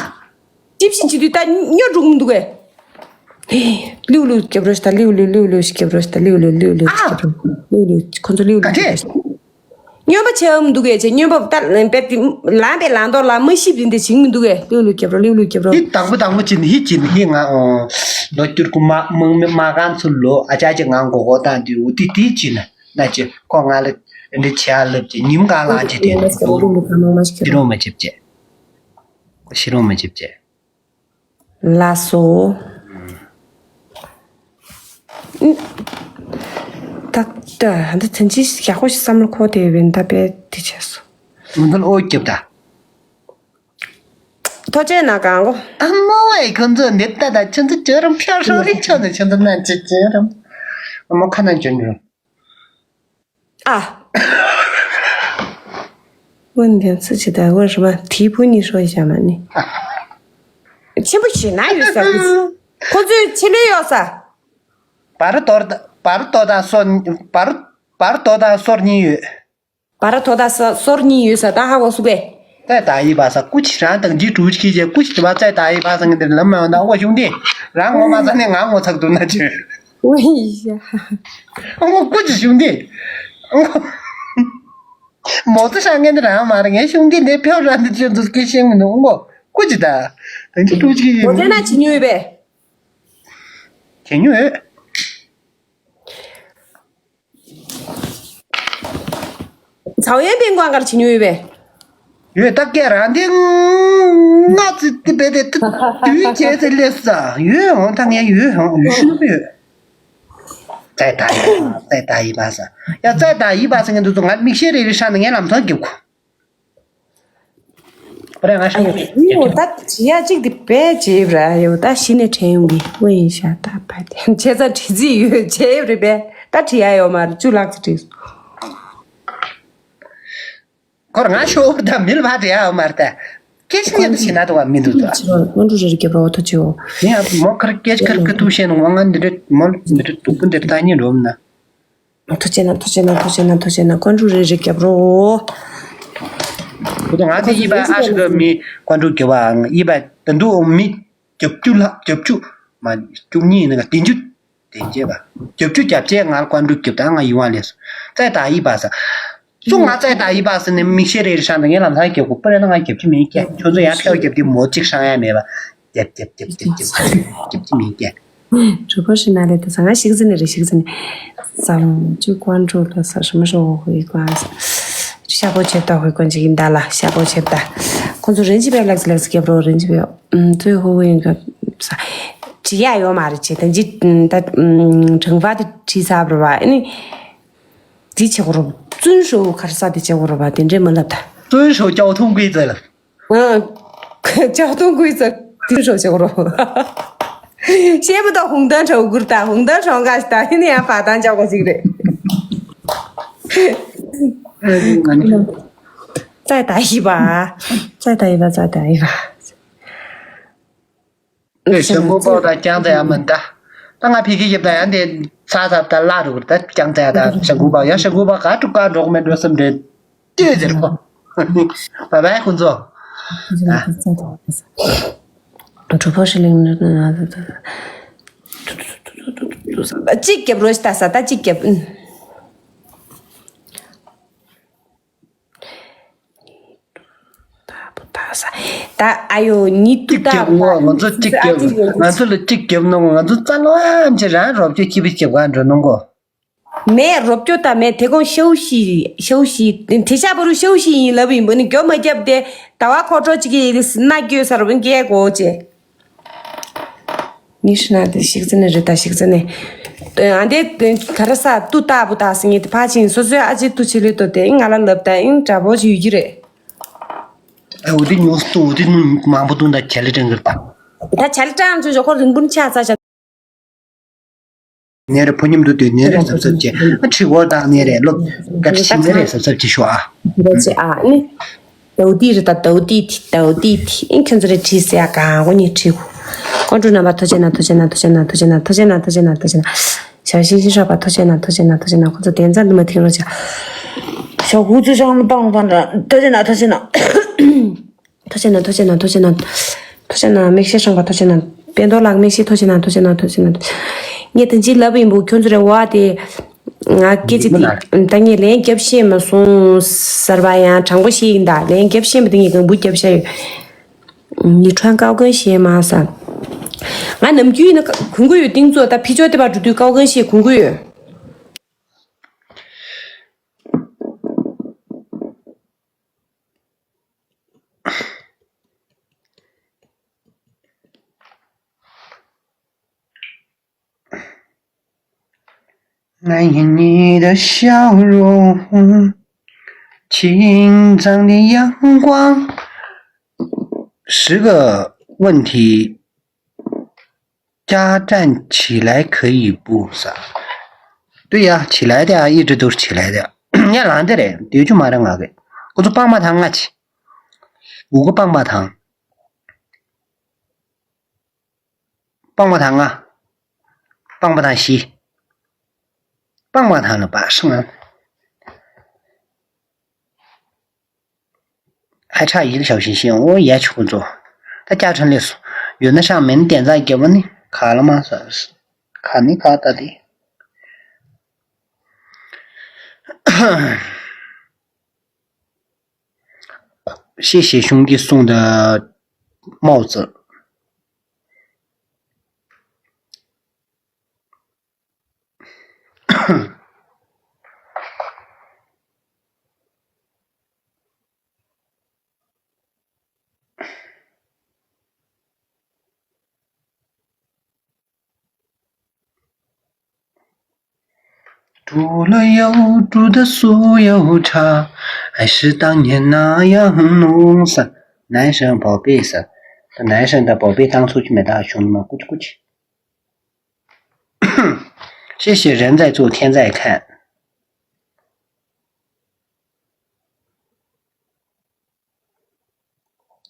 ཅི་བྱེད་བྱེད་དུས་ད་སྨྱོ་འགྲོ་གི་མི་འདུག་གས། ལིའུ་ལིའུ་རྒྱབ་རོགས་ཤིག་ད། ལིའུ་ལིའུ་ལིའུ་ལིའུ་ཞིག་རྒྱབ་རོགས་ཤིག་ད། ལིའུ་ལིའུ་ལིའུ་ལིའུ་ཞིག་རྒྱབ་རོགས། ལིའུ་ལིའུ་ཁོ་ཚོ་ལིའུ་ལིའུ་ག་རྒྱབ་རོགས་ཤིག་སྨྱོན་པ་བྱེད་འམ་འདུག་གས་ཅེ། སྨྱོན་པ་ད་ལམ་པའི་དེ་ལམ་པའི་ལམ་ཐོག་ལ་མ་ཤི་བ་དེ་འདྲ་བྱེད་མི་འདུག་གས། ལིའུ་ལིའུ་རྒྱབ་རོགས། ལིའུ་ལིའུ་རྒྱབ་རོགས། ཧི་དང་པོ་དང་པོ་ཅིན་ཧི་ཅིན་ཧི་ང་ལོ་སྐྱུར་ཀུ་མ་མང་མི་མ་གང་ཚུལ་ལོ་ཨ་ཅག་ཅིག་ང་མགོ་སྐོར་བཏང་དུས་འུ་དི་དི་ཅིན་ན་ཅི་ཁོ་ང་ལ་འདི་བྱ་ལབ་ཅེ་ཉིམ་གང་ལ་ཅེ་དེ་ལིའུ་ལིའུ་ཁ་མང་མ་ཤི་རྒྱབ་རོགས། མ་བྱེད་ཅེ། ཁོ་ཤི་རོགས་མ་བྱེད་ཅེ། ལགས་སོ། ད་ད་འདི་དོན་ཆེན་ཞིག་ཡག་པོ་ཞིག་བསམ་བློ་འཁོར་བསྡད་ཡོད་པས་ད་དཔེ་དེ་བྱས་སོ། ང་ཚོ་ལ་ཨོ་རྒྱབ་ད། ཐོ་ཅན་ན་གང་གོ། ཨ་མོ་ཨེ་ཁོ་ཚོ་འདི་ལྟ་ད་ཁྱོད་ཚོ་ཇོ་རམ་ཕྱག་ཧྲོ་རི་ཁྱོད་ཚོ་ཁྱོད་ཚོ་ན་ཅི་ཇོ་རམ། ཨ་མོ་ཁ་ན་ཇོ་རམ། ཨ། ཝན་དེ་ཚོ་ཅི་ད་ཝན་རི་མ་དེའི་བུ་གཉིས་ཧྲོ་ཡ་མ་ནི། ཆེན་པོ་ཞེ་ན་ཡོད་ས་གི། ཁོ་ཚོའི་ཆེ་ལོས་ཡོད་ས། བར་དོ་བར་དོ་དང་སོར་བར་བར་དོ་དང་སོར་གཉིས་ཡོད། བར་དོ་དང་སོ་སོར་གཉིས་ཡོད་ས་ད་ཧ་གོ་སུ་གས། ཙའི་ད་ཡི་བ་ས་ཀུ་ཅི་རང་དང་ཅི་གྲུ་ཅི་ཁྱི་ཅེ་ཀུ་ཅི་བ་ཙའི་ད་ཡི་བ་ས་ངན་དེ་ལམ་མ་ཡོང་ད་ཨོ་ཤུང་དེ་རང་ངོ་མ་ས་ནས་ང་ངོ་ཚག་འདུག་ན་ཅི། ཝེ་ཡ། ཨོ་ཀུ་ཅི་ཤུང་དེ། མོ་ཙི་ཧྲ་ངན་དེ་རང་མ་རེད། ངའི་ཤུང་དེ་འདི་ཕེའུ་རང་དེ་ཅི་འདུག་སྐད་ཤེས་མི་འདུག་ཨོ་ཀུ་ཅི་ད། དང་ཅི་གྲུ་ཅི་ཁྱི་ཡིན་མོ་ཙི་ན་ཅི་ཉོས་པས། ཁྱེད་ཉོས་ཡོད། ཚའོ་ཡན་པིན་ཀོང་གར་བྱེད་མྱོང་ཡོད་པས། ཡོད་ད་སྐད་རང་དེ་ང་ཙི་ཏི་བེ་དེ་ཏི་དུས་བྱས་ཚེ་སླེབས་ས་ཡོད་འོང་ད་ངས་ཡོད་འོང་ཡོད་ཤུགས་ཡོད། ཙའི་ད་ཡི་བ་ཙའི་ད་ཡི་བ་ས་ཡ་ཙའི་ད་ཡི་བ་ས་ངས་འདུག་ཚོ་ང་མིག་ཤེལ་རེ་རེ་ཧྲ་ནས་ངས་ལམ་སང་རྒྱབ་གོ། པ་ར་ང་ཤ་ཡོད་ད་ཅི་ཡ་གཅིག་དེ་བས་བྱེད་ར་ཡོད་ད་གཞི་ནས་དྲན་ཡོང་གི་ཨོ་ཡིན་ཤ་ད་བ་དེ་བྱས་ཙང་བྲིས་རྩིས་ཡོད་བྱས་རེད་པས་ད་བྲིས་ཡ་ཡོད་མ་རེད་བཅུ་ལྷག་ཙམ་བྲིས་སོང་། ཁོར་ང་ཤོར་ད་མིལ་བ་དེ་ཡ་མར་ད། སྐད་ཆ་ཉན་དུ་ཞེ་ན་དུ་བ་མི་འདུག་ད། ང་འགྲོ་རེ་རེ་རྒྱབ་རོགས་ཐུ་ཆེའོ། ངས་མོ་ཁར་སྐད་ཆ་ཁར་ཁ་ཐུག་བཤད་ནོ་ང་འདི་རེད་མོ་འདི་རེད་དུ་པུ་འདིར་ད་ཉིན་རོམ་ན། ཐུ་ཆེ་ན་ཐུ་ཆེ་ན་ཐུ་ཆེ་ན་ཐུ་ཆེ་ན་ཀོན་ཀྲུ་རེ་རེ་རྒྱབ་རོགས། ཁོ་ང་ཚོ་གཡས་པ་ཨ་ཧྲི་གི་མི་ཀོན་ཀྲུ་རྒྱབ་བའང་གཡས་པ་ད་འདུག་མི་རྒྱབ་བཅུ་ལྷག་རྒྱབ་བཅུ་མ་བཅུ་གཉིས་ཡིན་ན་བདུན་ཅུ། དེ་རྒྱབ་པ། རྒྱབ་ཆུ་རྒྱབ་ཆས་ང་ལ་ཀོན་ཀྲུ་རྒྱབ་དང་ང་ཡི་ཝང་ལས་སོ། ཙའི་ད་ཡི་བ་ས། སུ་ང་ཙའི་ད་ཡི་བ་ས་ནས་མིག་ཤེལ་རེ་རེ་ཧྲང་དང་ངས་ལམ་སང་རྒྱབ་གོ་པ་རེ་ན་ང་རྒྱབ་ཆུ་མིན་སྐྱེ་ཁྱོད་ཚོ་ཡང་ཕེའུ་རྒྱབ་དེ་མོ་གཅིག་ཧྲང་ཡ་མེད་པ། རྒྱབ་རྒྱབ་རྒྱབ་རྒྱབ་རྒྱབ་རྒྱབ་ཆུ་མིན་སྐྱེ། གྲུ་པོ་ཧྲི་ན་རེ་ད་ས་ང་ཤིག་ཟིན་ནི་རེ་ཤིག་ཟིན་ནི། ཟམ་ཆུ་ཀོན་ཀྲུ་ལ་ས་ཧྲི་མ་ཧྲི་ཧོ་ཧོ་ཡི་ཀོན་ས། ཤ་པོ་ཆེ་ད་ཧོ་ཡི་ཀོན་ཅིག་ཡིན་ད་ལ་ཤ་པོ་ཆེ་ད། ཁོང་ཚོ་རིན་ཅི་པའི་ལག་ལག་རྒྱབ་རོགས་རིན་ཅི་པའི། ཙོའི་ཧོ་ཧོ་ཡིན་ག་ས། བྲིས་ཡ་ཡོད་མ་རེད་ཅེས་དང་ཅི་ད་ཁྲང་ཧྥ་དེ་བྲིས་ཚར་བ་རེད་བ་ཨ་ནི། དེ་བྱེད་དགོས་རེད་བ་ཙུན་ཧྲོ་གར་ས་དེ་བྱེད་དགོས་རེད་བ་དེ་འདྲས་མ་ལབ་ད། ཙུན་ཧྲོ་ཅའོ་ཐུང་ཀུའི་ཙེ་ལ། ཨང་། ཅའོ་ཐུང་ཀུའི་ཙེ་ཙུན་ཧྲོ་བྱེད་དགོས་རེད་བ། ཤེས་མི་ཐོག་ཧུང་ཏན་ཧྲོ་གུར་ད་ཧུང་ཏན་ཧྲོ་འགའ་ཞིག་ད་ཧི་ནི་ཡང་བ་དང་ཅའོ་གོ་ཞིག་རེད། ཙའི་ད་ཡི་བ། ཙའི་ད་ཡི་བ་ཙའི་ད་ཡི་བ། ཨེ་ཞང་ཀུན་པའོ་དང་ཀྱང་ཙེ་ཡ་མིན་ད། ད་ང་ཕི་ཁི་ཡིབ་ད་ཡང་དེ་ཚ་ཚ་ད་ལ་རུ་ད་ཀྱང་ཙེ་ཡ་ད་ཞང་ཀུན་པའོ་ཡང་ཞང་ཀུན་པའོ་ག་ཀྲུག་ག་འགྲོག་མེད་འགྲོ་སེམས་རེད། ཏེ་ཟེར་ཁོ། བ་བའི་ཁོང་ཚོ། གྲུ་པོ་ཧྲི་ལིང་ནི་གཅིག་རྒྱབ་རོགས་ད་ས་ད་གཅིག་རྒྱབ། ད་ཨ་ཡོ་ཉི་ཏུ་ད་གཅིག་རྒྱབ་ངོ་ང་ཚོ་གཅིག་རྒྱབ་ང་ཚོ་ལ་གཅིག་རྒྱབ་ནོ་ང་ཚོ་རྩ་ལོ་ཨམ་ཆེ་རང་རོབ་ཅོ་ཅི་བི་རྒྱབ་ག་འགྲོ་ནོ་གོ། མེད་རོབ་ཅོ་ད་མེད་དེ་གོང་ཤའུ་ཤི་ཤའུ་ཤི་དེ་ཤ་བ་རུ་ཤའུ་ཤི་ཡིན་ལབ་ཡིན་པོ་ནི་གྱོ་མ་རྒྱབ་དེ་ད་བ་ཁོ་ཁྲོ་ཅིག་གི་ཡིག་སི་ན་གྱོ་ས་རུ་བན་གྱེ་གོ་ཅེ། ཉི་ཤུ་ན་དེ་ཤིག་ཙི་ནས་རེད་ད་ཤིག་ཙི་ནས། ཨ་འདི་ག་ར་ས་ཏུ་ཏ་བུ་ཏ་སི་ངེ་དེ་ཕ་ཆིན་སོ་སོའི་ཨ་ཅེ་ཏུ་ཆི་ལི་ཏོ་དེ་ང་ལ་ལབ་ད་ཨིན་དྲ་བོ་ཅི་ཡོད་ཀྱི་རེད། ཨ་འོ་དེ་ཉུང་སུ་འོ་དེ་ནུ་མང་པོ་ཏུ་ད་ཁྱེད་ལ་དྲན་གི་རེད་ད། ད་ཆ་ལ་ཀྲང་ཚོས་ཞོག་ཁོ་རིང་པོ་ཆགས་ཚར་ཤག་ནས་རེད། ཕོ་ཉམས་འདུག་དུས་ནས་རེད་གཟབ་གཟབ་བྱེད། ཨ་ཁྲི་འོག་དང་ནས་རེད་སློབ་སྐད་ཆ་ཤིག་ནས་རེད་གཟབ་གཟབ་བྱེད་ཤོག་ཨ། འདི་ཅི་ཨ་ནི། ཏའོ་ཏི་རེད་ད། ཏའོ་ཏི་ཏི་ཏའོ་ཏི་ཏི། ཨིན་ཁྱོད་ཚོ་རེད་བྲིས་ཟེར་ཡ་གང་གོ་ནི་བྲིས་གོ། ཀོང་ཀྲུག་རྣམ་པ་ཐུགས་རྗེ་གནང་། ཐུགས་རྗེ་གནང་། ཐུགས་རྗེ་གནང་། ཐུགས་རྗེ་གནང་། ཐུགས་རྗེ་གནང་། ཐུགས་རྗེ་གནང་། ཐུགས་རྗེ་གནང་། ཞའོ་ཤིང་ཤིང་ཧྲོག་པ་ཐུགས་རྗེ་གནང་། ཐུགས་རྗེ་གནང་། ཐུགས་རྗེ་གནང་། ཁོ་ཚོ་བདེན་རྫུན་འདི་མ་ཐེངས་རོགས་བྱ། ཞའོ་ཧུ་ཙུ་ཞང་པང་པང་ཐུགས་རྗེ་གནང་། ཐུགས་རྗེ་གནང་། ཐུགས་རྗེ་གནང་། ཐུགས་རྗེ་གནང་། ཐུགས་རྗེ་གནང་། ཐུགས་རྗེ་གནང་། མིག་ཤེལ་ཧྲོག་པ་ཐུགས་རྗེ་གནང་། དཔལ་རྡོར་ལགས་མིག་ཤེལ་ཐུགས་རྗེ་གནང་། ཐུགས་རྗེ་གནང་། ཐུགས་རྗེ་གནང་། ངས་དེ་ཅི་ལབ་ཡིན་པོ་ཁྱོད་ཚོ་རེ་བ་དེ། ང་སྐད་ཆ་དེ་ད་ངས་ལན་རྒྱབ་ཤེས་མ་སོང་ཟེར་བ་ཡང་དྲང་པོ་ཞིག་ཡིན་ད། ལན་རྒྱབ་ཤེས་མ་དེ་ངས་གང་བུ་རྒྱབ་ཤ་ཡོད། ཉི་ཁྲོན་ཀའོ་ཀན་ཤེས་མ་ས། ང་ནམ་རྒྱུན་ཡིན་ན་གུན་གུ་ཡོད། ཏིང་ཙོ་ད་ཕི་ཅོ་དེ་བར་འགྲོ་དུས་ཀའོ་ཀན་ཤེས་གུན་གུ་ཡོད།十个问题，家政起来可以不？啥？对呀，起来的啊，一直都是起来的。ཉལ་ལངས་དེ་རེད། སྡོད་རྒྱུ་མ་རེད་ང་གི། ཁོ་ཚོ་སྤང་མ་ཐང་ལྔ་ཆེ། འུ་གུ་སྤང་མ་ཐང་། སྤང་མ་ཐང་ལྔ། སྤང་མ་ཐང་བཞི། སྤང་མ་ཐང་ལ་པ་སང་། ཧ་ཆ་ཡིག་ཞའོ་ཤིང་ཤིང་འོ་ཡ་ཆུ་ཁོ་ཚོ། ད་ཀྱག་ཁྲ་ལས་སོ། ཡོད་ན་ཧྲང་མེན་བསྟན་རྩ་རྒྱབ་པ་ནི་ག་ལ་མ་ཟ། ག་ནི་ག་ད་དེ། ཤེས་ཤེས་གཞུང་གི་གསུང་དང་མའོ་ཙི།猪了又猪的酥油茶，还是当年那样浓色。男生宝贝色，男生的宝贝当初就没大胸嘛，咕叽咕叽。谢谢人在做天在看。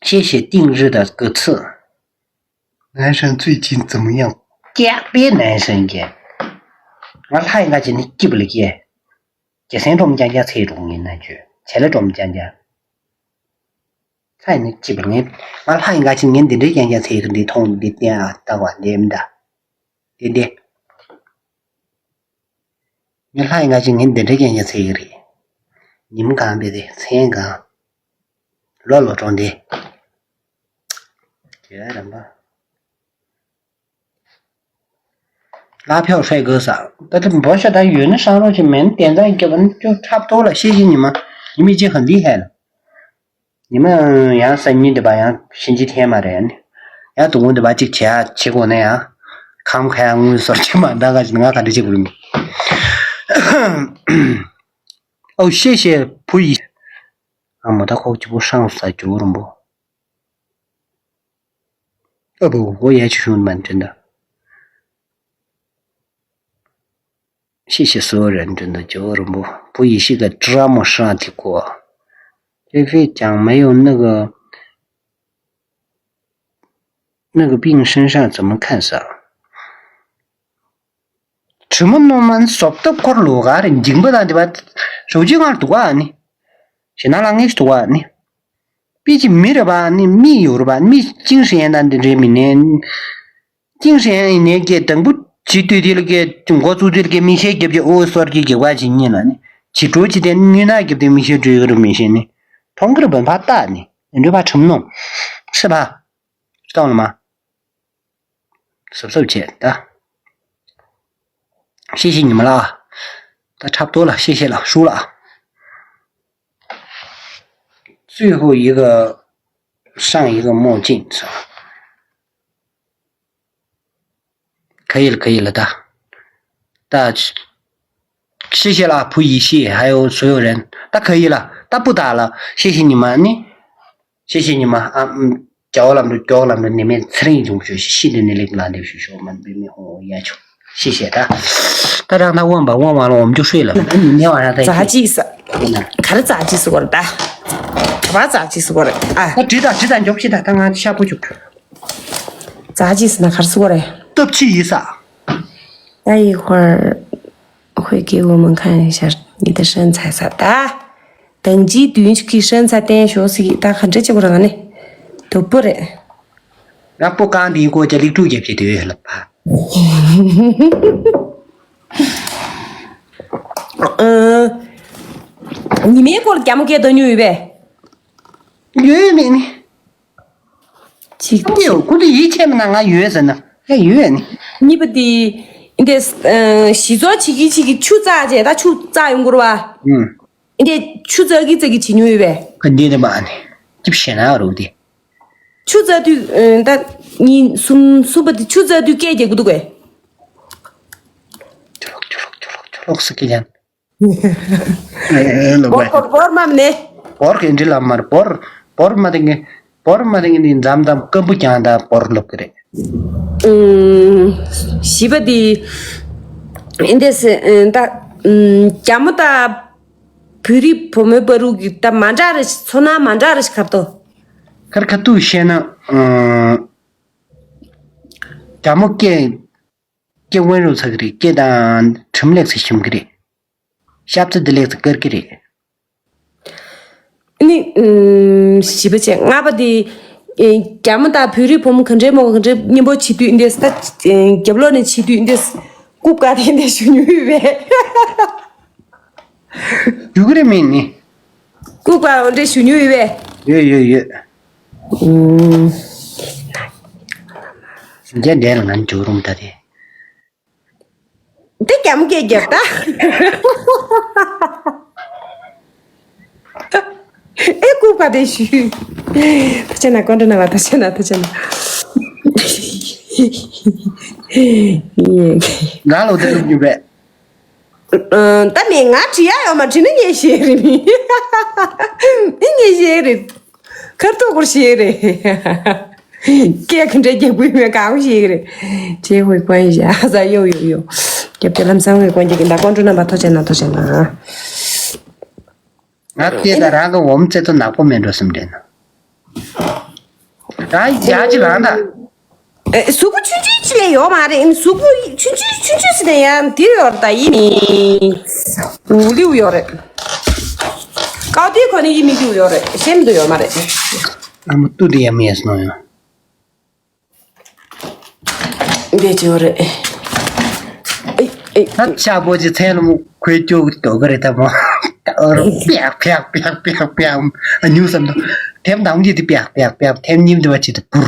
谢谢定日的歌词。男生最近怎么样？རྒྱག་པའི་男生་གྱི། ང་ལྷ་ཡི་འགའ་ཅི་ནི་སྐྱིད་པ་ལ་སྐྱེ། རྒྱལ་སེང་སྒྲོམ་རྐྱང་རྐྱང་ཚེ་གྲོང་ངེ་ན་བརྗོད་བྱས་ལ་སྒྲོམ་རྐྱང་རྐྱང་། ལྷ་ཡི་ནི་སྐྱིད་པ་ངེ། ང་ལྷ་ཡི་འགའ་ཅི་ངེ་འདི་འདྲའི་རྐྱང་རྐྱང་ཚེ་གི་འདི་མཐོང་འདི་བསྟན་ཨ་ལྟ་བ་འདི་མི་འདྲ། འདི་འདི། ངས་ལྷ་ཡི་ང་ཅི་ངས་འདི་འདྲའི་རྐྱང་རྐྱང་ཚེ་གི་རེད། ཉིན་གང་བས་དེ་མཚན་གང་། ལོ་ལོ་གྲོང་སྡེ། རྒྱལ་རམ་པ། ལ་ཕྱོགས་ཧྲེ་གི་ས། ད་དེ་འབོ་ཤ་ད་ཡོད་ན་ཧྲང་རོགས་ཀྱི་མེན་བསྟན་རྩ་རྒྱབ་ན་ཅོ་འཁྲབ་ཐོག་ལ་ཤེས་ཀྱི་ཉི་མ། ཉི་མི་ཅི་ཧ་འདི་ཧེ་ལ། ཉི་མ་ཡང་སང་ཉིན་འདི་པ་ཡང་ཕྱིན་ཅི་ཐེན་མ་རེད་ནི། ཡང་དུ་ངུ་འདི་པ་གཅིག་བྱས་བྱེད་དགོས་ན་ཡང་། ཁམ་ཁ་ཡང་ངུ་སོར་ཆེ་མ་འདང་ག་ཅི་ང་ག་འདྲ་བྱེད་དགོས་མི། ཨོ་ཤེས་ཤེས་བུ་ཡིས། ཨ་མོ་ད་ཁོག་གཅིག་པུ་ཧྲང་ས་ཇོ་རུམ་པོ། ཨ་བུ་འོ་ཡ་ཆུ་ཤུང་མ་འདྲེན་ད། 谢谢所有人，真的，九个人不不一些个这么上的过，菲菲讲没有那个那个病身上怎么看啥？ དྲི་མ་རྣོ་མ་བཟོ་ལྟ་འཁོར་ལོ་ག་རེ་འཇིགས་པ་དང་འདི་པ་ཞོགས་ཇི་ངར་འདུག་ག་ནི། ཞེ་ན་ལ་ངེས་འདུག་ག་ནི། པི་ཅི་མི་རེད་པ་ནི་མི་ཡོད་རེད་པ་མི་ཅིང་ཧྲི་ཡན་དང་འདི་འདྲའི་མི་ནས། ཅིང་ཧྲི་ཡན་ཡིན་ནས་ཀྱེ་དང་པོ་ཇི་ལྟོས་དེ་ལ་ཀྱེ་འགོ་བཙུགས་དེ་ལ་ཀྱེ་མི་ཤེས་རྒྱབ་ཀྱི་ཨོ་སོར་གྱི་རྒྱབ་ཀ་ཅིག་ཉིན་ལ་ནི་ཇི་འགྲོ་ཅི་དེ་ནི་ན་རྒྱབ་དེ་མི་ཤེས་འགྲོ་ཡོད་རེད་མི་ཤེས་ནི། མཐོང་གི་རེད་པ་ཕ་ལྟ་ནི་འདི་འདྲའི་ཕ་ཁྲིམས་ནོ། སྲིད་པ། སྟོང་ལ་མ། གཟབ་གཟབ་བྱེད་ད། 谢谢你们了啊。ད་འཁྲབ་ཐོག་ལ་谢谢了 ཧྲུ་ལ། 最后一个上一个墨镜是吧？可以了，可以了，大大，谢谢了，不一谢，还有所有人，大可以了，大不打了，谢谢你们呢，谢谢你们啊，嗯， ཇའོ་ལམ་འགྲོ་ཇའོ་ལམ་འགྲོ་ནི་མེད་ཚེ་རིང་ཡིན་བྱུང་ཤོད་ཤི་ཤི་འདི་ནི་ལེགས་ལ་འདེབས་ཤོད་ཤོག་མ་འབད་མི་ཧོ་ཡ་ཆོ་ཤི་ཤེ་ད། ད་རང་ད་དབང་པ་དབང་བ་ལ་འོམ་ཅོ་ཤོད་ལ་ནི་ནི་བ་རང་ད་ཡི་ཤི། ཙག་ཅིག་ས། ཡིན་ན། ག་རེ་ཙག་ཅིག་ཟེར་གོ་རེད་ད། ག་པར་ཙག་ཅིག་ཟེར་གོ་རེད་ཨ། ད་བྲིས་དང་བྲིས་དང་མགྱོགས་ཤི་ད་ད་ང་ཤ་པོ་བཅུག་ཙག་ཅིག་ཟེར་ན་ག་རེ་ཟེར་གོ་རེད། སྟབས་ཅིག་ཡིན་ས། 待一会儿会给我们看一下你的身材啥的。等级对应去身材单学习，大家很这就不能呢，都不能。 ཡག་པོ་གང་དེའི་སྐོར་གྱི་ལེགས་གྲུབ་རྒྱབ་བྱེད་དེ་ཡོད་ལ་ཕ། ཨ། ཉི་མའི་སྐོར་རྒྱ་མོ་སྐད་བཏང་མྱོང་ཡོད་པས། ཡོད་མེད་ནི། གཅིག་ཨ་ནི་ཁོ་དེ་ཡིད་ཆེས་མེད་ན་ང་ཡོད་ཟེར་ན་ཨེ་ཡོད་ནི། གཉིས་པ་དེ། འདི། གཞི་ཚོགས་བྱེད་ཀྱི་བྱེད་ཀྱི་ཆུ་བཙགས་བྱས་ད་ཆུ་བཙགས་ཡོང་གི་རེད་བ། ཨུམ། འདི་ཆུ་བཙགས་ཀྱི་བཙགས་ཀྱི་བྱེད་མྱོང་ཡོད་པས། ཨ་འདི་ནི་མ་ནི། ཅིབ་ཤེ་ན་རུ་དེ། ཆུ་བཙགས་དུས་ད་གཉིས་གསུམ་གསུམ་པ་དེ་ཆུ་བཙགས་དུས་སྐད་རྒྱག་གི་འདུག་གས། ཆུ་ལོག་ཆུ་ལོག་ཆུ་ལོག་ཆུ་ལོག་སི་ཀི་ལན། ལོག་བོར་པ་བོར་བོར་མམ་ནས། བོར་གི་འདྲི་ལ་མར་བོར་བོར་མ་དེ་ངས་བོར་མ་དེ་ངས་ནི་མཛམ་མཛམ་སྐམ་པོ་ཀྱང་ད་བོར་ལོག་གི་རེད། ཨུམ། བཞི་པ་དེ། འདི་སེ་ད་རྒྱ་མོ་ད། བོད་རིགས་བུ་མོའི་བར་དུ་གི་ད་མ་འདྲ་རེ་ཞིག་ཚོར་སྣང་མ་འདྲ་རེ་ཞིག་ཁ་ཏོ། ཁར་ཁ་ཐུག་བཤད་ན། ཨ། རྒྱ་མོ་སྐད་སྐད་དབོན་རུ་ཚ་གི་རེད་སྐད་དང་གྲིམ་ལེགས་སུ་ཞིམ་གི་རེད། ཤབ་ཚ་འདི་ལེགས་སུ་དཀར་གི་རེད། ནི། ཨུམ། བཞི་པ་བྱས་ལྔ་པ་དེ། ཨེ། རྒྱ་མོ་དང་བོད་རིགས་བུ་མོ་ག་འདྲའི་མོ་ག་འདྲའི་མཉམ་པོ་བྱེད་དུས་འདི་ས་ད། ཨེ། རྒྱབ་ལོགས་ནས་བྱེད་དུས་འདི་ས་རྐུབ་ཀ་དེ་འདི་ཞུ་མྱོང་ཡོད་པས། རྒྱུ་གི་རེད་མིན་ནི། རྐུབ་ཀ་འདི་ཞུ་མྱོང་ཡོད་པས། ཡོད་ཡོད་ཡོད། ཨུམ། རྒྱ་འདྲེ་ལ་ང་འཇུག་རུང་ད་དེ། འདི་རྒྱ་མོ་སྐད་རྒྱབ་ད། ཨེ་རྐུབ་ཀ་དེ་ཞུ། ཐུགས་རྗེ་གནང་སྐུ་མགྲོན་རྣམ་པ་ཐུགས་རྗེ་གནང་ཐུགས་རྗེ་གནང་། ཡེ། ང་ལོ་དེ་རུ་ཉུལ་བས། ཨ། ད་མེད་ང་བྲིས་ཡ་ཡོད་མ་བྲིས་ན་ངས་ཤེས་རེད་མི། ཨེ་ངས་ཤེས་རེད། ཁར་ཐོག་སྐོར་ཞིག་རེད། སྐད་ག་འདྲ་རྒྱག་དགོས་མེད་གང་ཞིག་རེད། ཅེས་ཧུའེ་ཀོན་ཡ་ས་ཡོ་ཡོ་ཡོ། རྒྱབ་དེ་ལམ་སང་ཧུའེ་ཀོན་རྒྱག་གི་འདུག་སྐུ་མགྲོན་རྣམ་པ་ཐུགས་རྗེ་གནང་ཐུགས་རྗེ་གནང་། ང་སྐད་དང་རང་གི་འོམ་རྩེ་ཚོ་ནག་པོ་མེད་འགྲོ་སེམས་དྲན་ན། རང་ཡ་ཅི་རང་ད། ཨེ། གཟུགས་པོ་ཆུང་ཆུང་ཅིག་ལས་ཡོད་མ་རེད། གཟུགས་པོ་ཆུང་ཆུང་ཆུང་ཆུང་ཟེར་ནས་ཡང་འདིར་ཡོད་རེད་ད་ཡིན་མིན། འུ་ལིའུ་ཡོད་རེད། ཀའོ་ཏི་ཁོ་ནི་ཡིན་མིན་འདིའུ་ཡོད་རེད་ཤེས་མི་འདུག་ཡོད་མ་རེད། ཨ་མ་ཏུ་དེ་ཡ་མི་ཡ་སྣང་ཡོད། འདི་ཅི་ཡོད་རེད། ཨེ་ཨེ། ད་ཤ་པོ་ཅི་ཚན་ལ་མོ་ཁོའི་ཅོག་ཏོ་ག་རེད་ད་མོ། ཨ་རོ་པེག་པེག་པེག་པེག་པེག་ཨ་ཉུ་བསམ་དོ། ཐེམ་དང་གི་དེ་པེག་པེག་པེག་ཐེམ་གཉིས་དེ་བ་ཅི་དེ་བུར།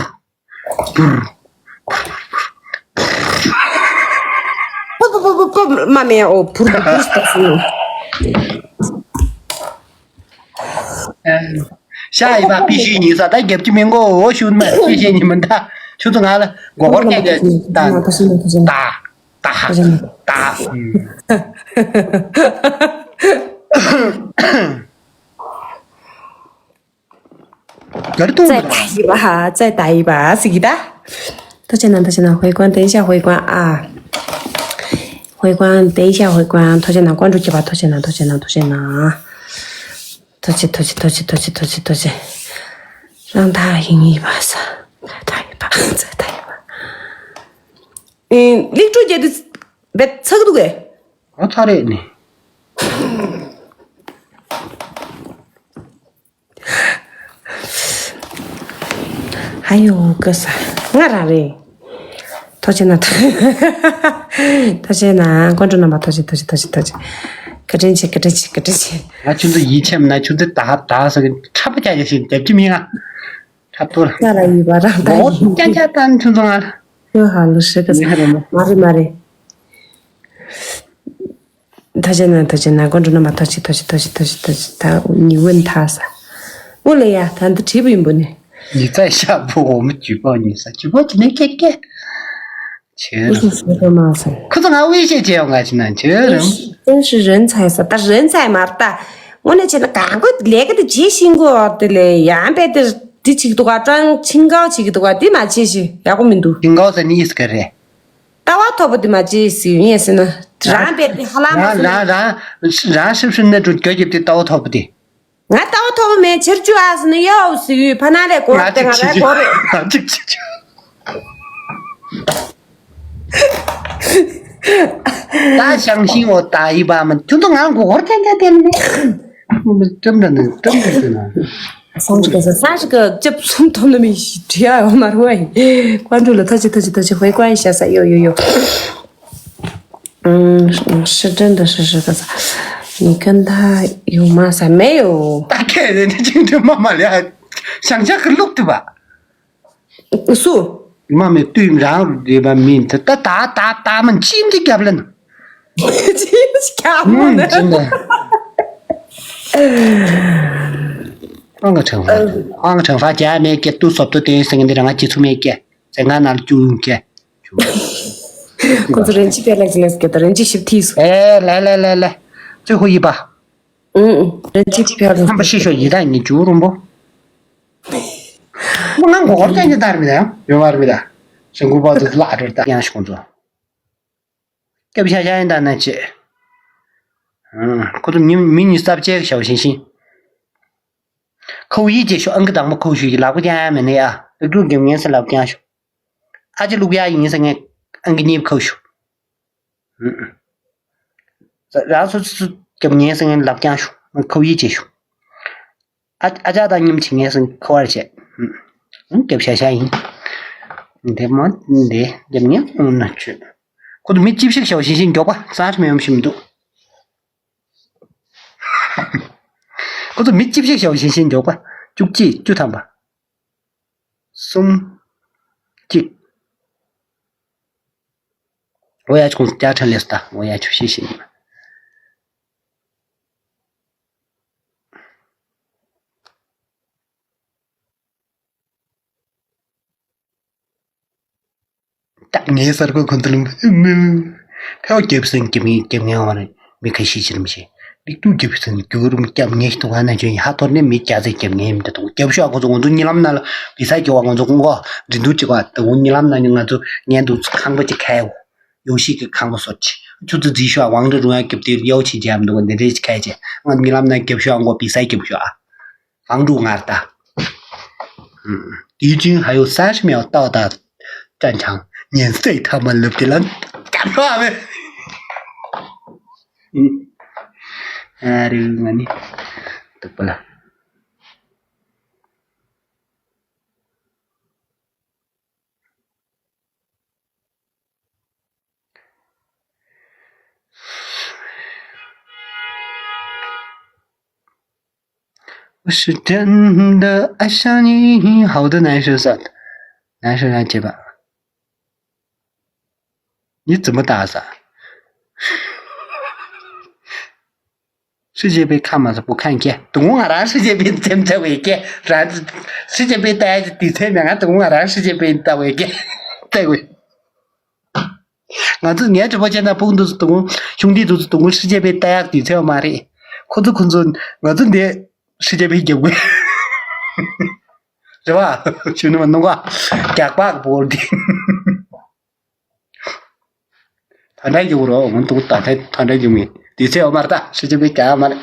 བུར། པ་པ་པ་པ་པ་མ་མེ་ཨོ་བུར་བུར་བུར་སྟག་སུ། ཤ་ཡི་པ་པི་ཤི་ཉི་ས་ད་རྒྱབ་ཀྱི་མི་མགོ་འོ་ཤུ་མ་པི་ཤི་ཉི་མ་ད་ཆུ་ཚོད་ང་ལ་མགོ་སྐོར་སྐད་རྒྱག་ད་ད་ད་ད། ག་རེ་གཏོང་གི་འདུག་ཙའི་ད་ཡི་བ་ཧ་ཙའི་ད་ཡི་བ་ཟིག་གི་ད། ཐུགས་རྗེ་གནང་ཐུགས་རྗེ་གནང་ཧུའེ་ཀོན་等一下ཧུའེ་ཀོན་ཨ། ཧུའེ་ཀོན་等一下ཧུའེ་ཀོན་ཐུགས་རྗེ་གནང་ཀོན་ཀྲུ་ཁྱེད་པ་ཐུགས་རྗེ་གནང་ཐུགས་རྗེ་གནང་ཐུགས་རྗེ་གནང་ཐུགས་རྗེ་གནང་། ཐུགས་རྗེ་ཐུགས་རྗེ་ཐུགས་རྗེ་ཐུགས་རྗེ་ཐུགས་རྗེ་ཐུགས་རྗེ། རང་ད་ཡིན་ཡི་བ་ས། ད་ཡི་བ་ཙའི་ད་ཡི་བ། ཨེ་ལིག་ཀྲུ་རྒྱལ་དུ་བེད་ཚག་འདུག་གས། ཨ་ཚ་རེད་ནི། ཧ་ཡོ་ཀི་ས། ང་རང་རེད། ཐུགས་རྗེ་གནང་། ཐུགས་རྗེ་གནང་། སྐུ་མགྲོན་རྣམ་པ་ཐུགས་རྗེ་ཐུགས་རྗེ་ཐུགས་རྗེ་ཐུགས་རྗེ། བཀའ་དྲིན་ཆེ་བཀའ་དྲིན་ཆེ་བཀའ་དྲིན་ཆེ། ང་ཁྱོད་ཚོ་ཡིད་ཆེས་མེད་ན་ཁྱོད་ཚོ་ད་ད་ཟེར་གི་ཁྲ་པོ་རྒྱག་རྒྱག་བཞིན་རྒྱབ་ཀྱི་མིན་ང་། ཁྲ་ཐོར། ང་ལ་ཡོད་པ་རང་ད་ཡིན། ཀྱ་ཀྱ་ད་ཁྱོད་ཚོ་ང་ལ། ཁྱོད་ཧ་ལོ་ཧྲི་གི་ས། མ་རེད་མ་རེད། ཐུགས་རྗེ་གནང་ཐུགས་རྗེ་གནང་སྐུ་མགྲོན་རྣམ་པ་ཐུགས་རྗེ་ཐུགས་རྗེ་ཐུགས་རྗེ་ཐུགས་རྗེ། ད་ཉི་འོད་མཐའ་ས། འོ་ལེ་ཡ་ད་འདི་བྲིས་པ་ཡིན་པོ་ནི། ཉི་ཚ་ཤ་བོ་འོ་མ་ཇུས་པོ་ཉི་ས་ཇུས་པོ་ཇི་ནས་ཀྱེ་ཀྱེ། ཆེ། འུ་སུ་སུ་རེ་མ་སོང་། ཁོ་ཚོ་ང་ཝེ་ཤེ་ཅེ་ཡོང་ང་ཅི་ན་ཆེ་རང་།真是人才ས་ད་人才མ་རེད་ད། དངོས་གནས་བྱས་ན་གང་དགོས་ལས་ཀ་དེ་བྱེད་ཤེས་དགོས་དེ་ལས་ཡང་པས་དེ། འདི་བྱེད་ཀྱི་འདུག་ག་ཀྲང་ཆིང་ཀའོ་བྱེད་ཀྱི་འདུག་ག་འདི་མ་བྱེད་ཞིག་ཡག་པོ་མི་འདུག་ཆིང་ཀའོ་ཟེར་ནི་ཡིས་ག་རེད། ལྟ་བ་མཐོ་པོ་འདི་མ་བྱེད་ཟེར་ཡིན་ཟེར་ན། རང་བས་འདི་ཧ་ལམ་མ་རང་ཟེར་ན། རང་རང་རང་ཧྲིབ་ཧྲིབ་ནས་འགྲོ་རྒྱུ་ཀྱི་འདི་ལྟ་བ་མཐོ་པོ་འདི། ང་ལྟ་བ་མཐོ་པོ་མེད་ཕྱིར་བཅུ་ཨ་ཟེར་ན་ཡོའོ་ཟེར་ཡོད་ཕ་ན་རེ་གོ་ར་དེ་ང་རེ་གོ་རེ། ང་གཅིག་བྱེད་རྒྱུ། ད་ཞང་ཞིང་འོ་ད་ཡི་བ་མ་ཁྱོད་ཚོ་ང་མགོ་སྐོར་ཐེན་ཐེན་ཐེན་མེད། སྐྲམ་འདྲ་ནི་སྐྲམ་འདྲ་ཟེར་ན། སང་ཞིག་ག་ས་སང་ཞིག་ག་ལྕབ་གསུམ་ཐོབ་ན་མི་ཞིག་བྲིས་ཡ་ཡོད་མ་རུང་བ་ཡིན། ཀོན་ཀྲུ་ལ་ཐ་ཅི་ཐ་ཅི་ཐ་ཅི་ཧོꯏ་ཀོན་ཤ་ས་ཡོ་ཡོ་ཡོ། ཧྲི་ཀྲན་དང་ཧྲི་ཧྲི་ག་ས། ནི་ཀན་ད་ཡོ་མ་ས་མེ་ཡོ། ད་ཁྱེད་ནི་ཅིང་དུ་མ་མ་ལ་ཞང་ཞག་གི་ལུག་ཏུ་བ། སུ། མ་མེ་དུས་རང་རེད་པ་མིན་ད་ད་ད་ད་ད་མ་ཅིམ་གྱི་རྒྱབ་ལ་ན། ཅིམ་གྱི་རྒྱབ་ལ་ན། ཨང་ག་ཁྲང་ཧྥ། ཨང་ག་ཁྲང་ཧྥ་རྒྱ་མེད་ཀྱི་ཏུ་སོབ་ཏུ་ཏེ་སེང་གེ་འདི་རང་ང་ཅི་ཚུ་མེད་ཀྱི་ཟེ་ང་ན་ལ་ཅུ་ཡོང་ཀྱི། ཁོ་ཚོ་རེན་ཅི་པེ་ལེགས་ལེགས་ཀྱི་ད་རེན་ཅི་ཞིབ་ཐིས། ཨེ་ལེ་ལེ་ལེ་ལེ། ཙི་ཧུ་ཡི་པ། ཨུང་། རེན་ཅི་པེ་ལེགས། ཧམ་པ་ཤི་ཤོ་ཡི་ད་ངི་ཅུ་རུང་པོ། ང་མགོ་སྐོར་ཅན་གྱི་དར་མི་ད་ཡང་ཡོད་བར་མི་ད། ཞང་ཀུ་པ་ཚོ་ལ་ཨ་ཀྲོར་ད་ཡང་ཤོང་ཚོ། སྐྱབས་ཤ་ཤ་ཡིན་ད་ན་ཅེ། ཁོ་ཚོ་མི་མི་ཉིས་སྟབས་ཅེ་ཤའོ་ཤིང་ཤིང་། ཁའུ་ཡི་ཅེ་ཤོ་ཨང་ཀི་དང་པོ་ཁའུ་ཤུ་ཡི་ལག་པ་ཀྱང་ཡང་མེད་ནི་ཡ། ལུག་ལུག་རྒྱབ་ངན་ས་ལག་པ་ཀྱང་ཤོ། ཨ་ཅེ་ལུག་ཡ་ཡིན་ས་ངས་ཨང་ཀི་གཉིས་ཁའུ་ཤུ། རང་སོ་སོ་རྒྱབ་ངན་ས་ངས་ལག་པ་ཀྱང་ཤོ། ཁའུ་ཡི་ཅེ་ཤོ། ཨ་ཨ་ཅག་དང་མཉམ་བྱེད་ངེས་སུ་འཁོར་བར་བྱེད། ཨུམ། རྒྱབ་ཤ་ཤ་ཡིན། འདི་མོ་འདི་རྒྱབ་ངན་འོང་ན་ཆོད། ཁོ་ཚོ་མི་ཅིབ་ཤིག་ཤའོ་ཤིང་ཤིང་མགྱོགས་པ་གསང་ར་མི་ཡོང་ཞིམ་འདུག་ཁོ་ཚོ་མི་ཅིབ་ཤིག་ཤའོ་ཤིང་ཤིང་མགྱོགས་པ་བཅུ་གཅིག་བཅུ་ཐམ་པ། གསུམ། གཅིག་འོ་ཡ་ཁོང་ཅག་ཁྲ་ལེས་ད་འོ་ཡ་ཆུ་ཤིག་ཤིང་། ད་ངའི་སར་གོ་ཁོན་ཏུ་ལུམ་ཕེའོ་རྒྱབ་སེང་རྒྱབ་ངེས་རྒྱབ་ངེས་བ་རེད། མི་ཁ་ཤས་ཅིར་མི་ཤེས། ལིག་ཏུ་རྒྱབ་སེང་རྒྱུ་རུམ་རྒྱབ་ངེས་ཤི་ཏུ་ང་ན་ཅོན་ཧ་ཐོར་ནས་མི་རྒྱ་ཚེ་རྒྱབ་ངེས་མི་འདྲ་དུ་རྒྱབ་ཤོག་ཁོ་ཚོ་ང་ཚོ་ཉི་ལམ་ན་ལ་བི་ས་རྒྱབ་བ་ང་ཚོ་ཀུང་གོ་འདྲི་འདུག་ཅིག་བ་ད་འུ་ཉི་ལམ་ན་ང་ཚོ་ངན་འདུག་ཁང་པ་ཅིག་ཁ་ཡོ། ཡོ་ཤི་གི་ཁང་པ་སོར་ཆི་ཆུ་ཚོད་རྫིས་ཤོག་ཝང་འདྲ་རུང་ཡ་རྒྱབ་དེ་ཡོ་ཆི་རྒྱབ་འདུག་འདི་འདྲ་ཅིག་ཁ་ཡ་ཅེ་ང་ཉི་ལམ་ན་རྒྱབ་ཤོག་ཁོ་བི་ས་རྒྱབ་ཤོག་ཨ། 房主ང་ད། དེའི་ཅིང་ཧ་ཡོ་ས་ཤི་མེའོ་ཏའོ་ད། ཅན་ཆང་ཉན་སའི་ཐ་མ་ལབ་དེ་ལ་སྐྱབས་ཤོག་ཨ་མེ། ཨ་རེ་ང་ནི་དུག་པ་ལ།我是真的爱上你。好的，男生说，男生让解吧。你怎么打伞？世界杯看吗？不看见。等我让世界杯怎么才会见？然世界杯大家比赛嘛，等我让世界杯才会见。再会。 ང་ཚོ་ངའི་གྲོགས་པོ་ཅན་དང་ཕུག་འདུག་སུ་དུང་ཁྱུང་འདི་འདུག་སུ་དུང་世界杯ལྟ་ཡག་དུས་ཚོད་མ་རེད། ཁོ་ཚོ་ཁོ་ཚོ་ང་ཚོ་འདི་世界杯རྒྱབ་དགོས། རེད་བ། ཞུ་ནི་མ་ནུ་ག་རྒྱག་པག་བོར་འདི། ད་འདྲ་རྒྱུག་རོགས་ང་འདུག་ད་ཐེ་ད་འདྲ་རྒྱུག་མི་དུས་ཚོད་ཡོད་མ་རེད་ད་世界杯རྒྱག་ཡག་མ་རེད།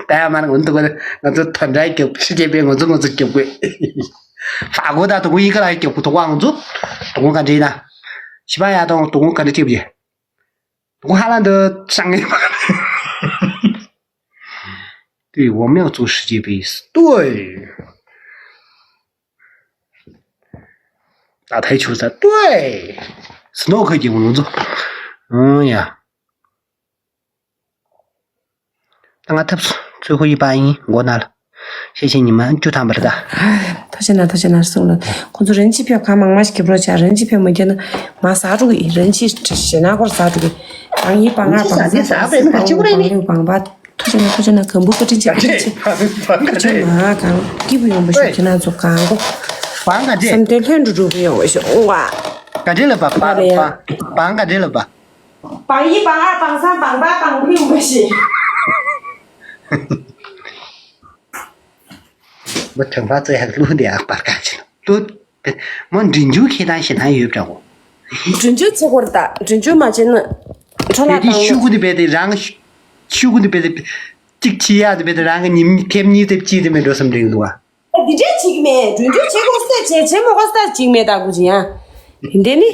ལྟ་ཡག་མ་རེད་ང་འདུག་ང་ཚོ་ད་འདྲ་རྒྱབ་世界杯ང་ཚོ་ང་ཚོ་རྒྱབ་དགོས། ཧྥ་གོ་ད་དུང་ཡི་ག་ལ་རྒྱབ་དགོས་དུ་བ་ང་ཚོ་དུང་ག་འདྲ་ཡིན་ན། 西班牙东东吴肯定听不见。我哈兰的上一把。对，我们要做世界杯。对。打台球赛，对。斯诺克节我们做。嗯呀。 ད་ང་ཐབས་སུ་ཚོད་ཧུ་ཡི་པ་ཡིན་མགོ་ན་ལ། ཤེས་ཤེས་ཉི་མ་བཅུ་ཐམ་པར་ད། ཐོ་ཆེ་ན་ཐོ་ཆེ་ན་གསུང་ལ། ཁོང་ཚོ་རེན་ཅི་ཕེབས་གང་མང་མང་ཞིག་གི་པྲོ་ཆ་རེན་ཅི་ཕེབས་མ་རྒྱ་ན་མ་ཟ་རུ་གི་རེན་ཅི་ཞེ་ན་སྐོར་ཟ་རུ་གི། གང་ཡི་པ་ང་པང་ས་ཟ་པ་ཡི་པ་ང་པང་ལེའུ་པང་པ། ཐོ་ཆེ་ན་ཐོ་ཆེ་ན་གམ་བུ་ཀ་ཏྲིན་ཆེ་ཀ་ཏྲིན་ཆེ། ཐོ་ཆེ་ན་གང་སྐྱིད་པོ་ཡོང་པ་ཞིག་ཁྱེད་རང་ཚོ་གང་གོ། བང་ག་ཏྲེ། བསམ་དོན་ལྷོད་འགྲོ་འགྲོ་གི་ཡོང་པ་ཞིག་ཨོ་ཝ། ག་ཏྲེ་ལ་པ་པ་པ་བང་ག་ཏྲེ་ལ་པ། 榜一、榜二、榜三、榜八、榜六没写。མོ་དོན་པ་ཚོ་ཡག་གླུ་འདི་ཡག་པར་ག་ཅི་གླུ། མོ་འབྲི་འཇུག་ཁྱེད་དང་ཞེ་སྣང་ཡོད་པ་འདྲ་གོ། འབྲི་འཇུག་བྱེད་དགོས་རེད་ད། འབྲི་འཇུག་མ་བྱས་ན་འཕྲོ་བརླག་གཏོང་། ཤུ་གུ་འདི་བས་ཏེ་རང་ཤུ་གུ་འདི་བས་ཏེ་གཅིག་ཕྱི་ཡག་འདི་བས་ཏེ་རང་གི་ཉིན་ཐེབས་གཉིས་ཐེབས་གཅིག་དེ་མེད་འགྲོ་བསམ་དྲན་འདུག་ཨ། འདི་འདྲས་བྱེད་ཀྱི་མེད། འབྲི་འཇུག་བྱེད་དགོས་ས་བྱེད། བྱེད་མ་དགོས་ས་བྱེད་ཀྱི་མེད་ད་གོ་ཅི་ཡང་། འདི་ནི་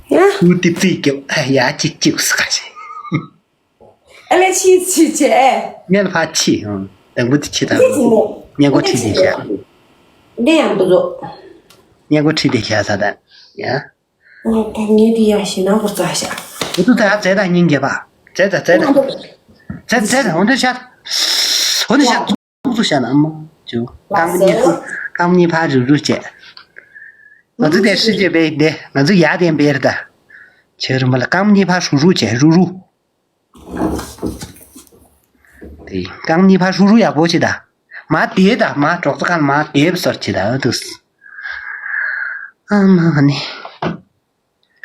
ཡང་། ཤུ་གུ་འདི་རྩིས་རྒྱབ་ཡག་གཅིག་གཅིག་ས་ག་ཅི། ཨ་ལས་ཕྱིས་ཕྱིས་བྱས། ངས་ལ་ཕར་ཕྱིས། ཨང་། དང་པོ་དེ་ཕྱིས་དང་། ཕྱིས་ཕྱིས་ནས། སྔས་མགོ་ཁྲིད་དེ་བཞག། འདི་ཡང་འདུག་ཟོ། སྔས་མགོ་ཁྲིད་དེ་བཞག་ས་དང་། ཡ། ཨ་ད་ངས་དེ་ཡང་ཞེ་ན་གོ་ཙ་བཞག། འུ་ཚོ་ད་རྫས་དང་སྙིང་རྗེ་པ། རྫས་དང་རྫས་དང་། རྫས་རྫས་དང་འོ་འདི་བཞག། འོ་འདི་བཞག། ཐུག་ཐུག་བཞག་ན་མོ། ཅུ། རྐང་གཉིས་ཕར། རྐང་གཉིས་ཕར་རུབ་རུབ་བྱས། ང་ཚོ་དེ་ཧྲི་ཅེ་པེ་དེ་ང་ཚོ་ཡ་དེ་འབེར་ད། ཆེ་རུ་མ་ལ་རྐང་གཉིས་ཕར་རུབ་རུབ་བྱས་རུབ་རུབ། དེ་རྐང་གཉིས་ཕར་ཧྲུག་ཧྲུག་ཡག་པོ་བྱེད་ད། མ་དེད་ད། མ་གྲོགས་ཚོ་གང་མ་དེད་སོར་བྱེད་ད་འདུག་ཨ་མ་ནི།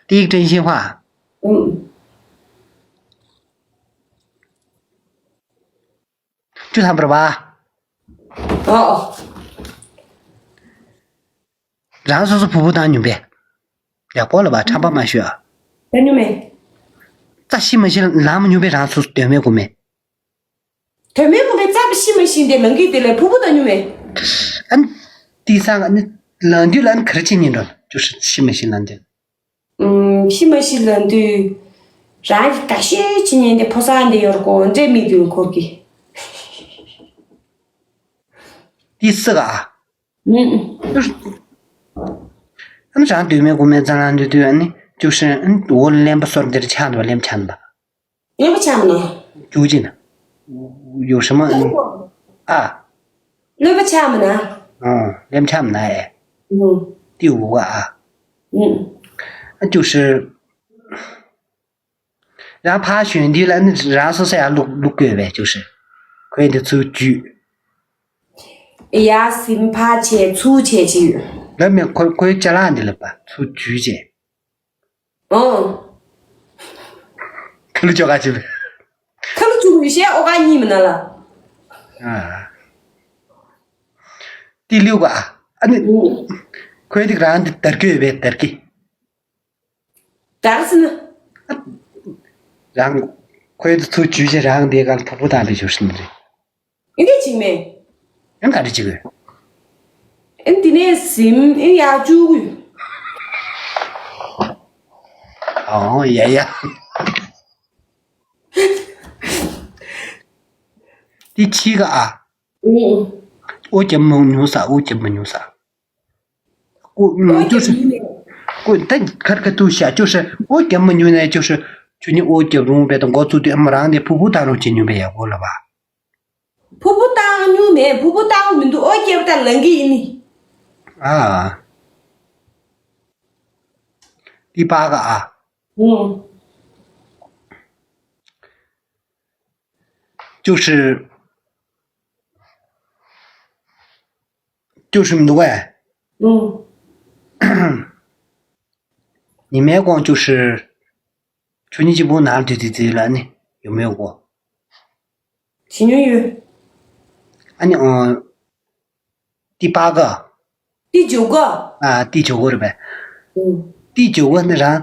ཏིག་ཀྲིན་ཤིན་ཧྭ། ཨུམ། ཅུ་ཐམ་པར་བ། ཨོ། རང་སོ་སོ་ཕུ་བོ་བཏང་མྱོང་པས། ཡག་པོ་ལ་བ་ཁྲམ་པ་མ་ཤོད་ཨ། བཏང་མྱོང་མེད། རྩ་ཤི་མ་ཤི་ལངས་མ་མྱོང་པས་རང་སོ་སོ་དོན་མེད་གོ་མེད། དོན་མེད་གོ་མེད་རྩ་ཤི་མ་ཤི་འདི་ལང་གི་དེ་ལས་ཕུ་བོ་བཏང་མྱོང་མེད། ཨན། དེ་སང་ཨ་ནི་ལང་དུས་ལ་ཨན་ག་རེ་བྱེད་ཉན་འགྲོ་ཅུ་ཤི་མ་ཤི་ལང་དུས། ཨུམ། ཤི་མ་ཤི་ལང་དུས། རང་གི་དགའ་ཤོས་བྱེད་ཉན་དེ་ཕོ་གསར་འདི་ཡོར་གོ་འདྲེ་མི་དུས་འཁོར་གི། དེ་སི་ག་ཨ། ཨུམ། ཨ་ནི་རང་དོན་མེད་དགོས་མེད་རྩ་ལང་དུས་དུས་ཨ་ནི་ཅུ་ཤི་ཨན་འོ་ལེན་པ་སོར་འདིར་ཆགས་འདུག་ལེམ་ཆགས་འདུག་གློད་པ་ཆགས་མ་ན། ཅུ་ཅི་ན། ཡོ་ཧྲི་མ་ཨ་ནི། ཨ། གློད་པ་ཆགས་མ་ན། ཨ། ལེམ་ཆགས་མ་ན་ཨེ། ཨུམ། ཏི་འུ་ག་ཨ། ཨུམ། ཨ་ཅུ་ཤི། རང་ཕར་ཞོན་དུས་ལ་ནི་རང་སོ་སོ་ཡར་བླུག་བླུག་དགོས་པས་ཅུ་ཤི། ཁོས་འདི་ཚུར་འཇུས། ཡར་ཟིན་ཕར་བྱས་ཚུར་བྱས་ཅི་ཡོད། ལབ་མེད་ཁོ་ཁོའི་ཅ་ལག་འདི་ལ་པ་ཚུར་འཇུས་བྱས། ཨོ། ཁ་ལུ་ཅོ་ག་ཅི་བས། ཁ་ལུ་ཅུ་མི་ཤེས་ཨོ་ག་གཉིས་མི་ན་ལ། ཨ། ཏི་ལིའུ་ག་ཨ་ནི། ཨུ། ཁོས་འདི་རང་འདི་དར་གི་ཡོད་པས་དར་གི། དར་སི་ན། རང་ཁོས་འདི་ཚུར་འཇུས་བྱས་རང་འདི་ག་ལ་ཕུ་བུ་དང་འདི་བཞུར་སི་ནི་རེད། ཨེ་འདི་ཅིག་མེད། ཨེ་ག་རེ་ཅིག་གོ། ཨེ་འདི་ནས་ཟིན་ཨེ་ཡར་བཅུག་གི། ཨོ་ཡ་ཡ། འདི་ཕྱི་ག་ཨ། ཨུ། ཨོ་རྒྱབ་མ་ཉུང་ས་ཨོ་རྒྱབ་མ་ཉུང་ས། ཨོ་ཨོ་ཅོ་ཧྲི། རྒྱབ་མ་ཉུང་ས། ཨོ་ད་ཁར་ཁ་ཏུ་ཤ་ཅོ་ཧྲི་ཨོ་རྒྱབ་མ་ཉུང་ནས་ཅོ་ཧྲི། ཁྱོད་ནི་ཨོ་རྒྱབ་རུང་བས་དང་འགོ་ཚུགས་དུས་ཨ་མ་རང་ནས་ཕུ་བུ་བཏང་རོགས་བྱེད་ཉུང་བས་ཡག་པོ་ལ་བ། ཕུ་བུ་བཏང་ཉུང་མེད་ཕུ་བུ་བཏང་མི་འདུག་ཨོ་རྒྱབ་ད་ལང་གི་ཡིན་ནི། ཨ། འདི་པ་ག་ཨ། ཨུ། ཅོ་ཧྲི། ཅོ་ཧྲི་མི་འདུག་གས། ཨུ། ཉི་མའི་གོང་ཅོ་ཧྲི། ཆུ་ཉི་གཅིག་པུ་ནང་དུ་དེ་དེ་ལ་ནི་ཡོད་མེད་གོ། ཇི་ཉུང་ཡོད། ཨ་ནི་ཨོ། ཏི་པ་ག་ཏི་ཇོ་ག་ཨ་ཏི་ཇོ་ག་རེད་པས། ཨུ། ཏི་ཇོ་ག་ནི་རང་།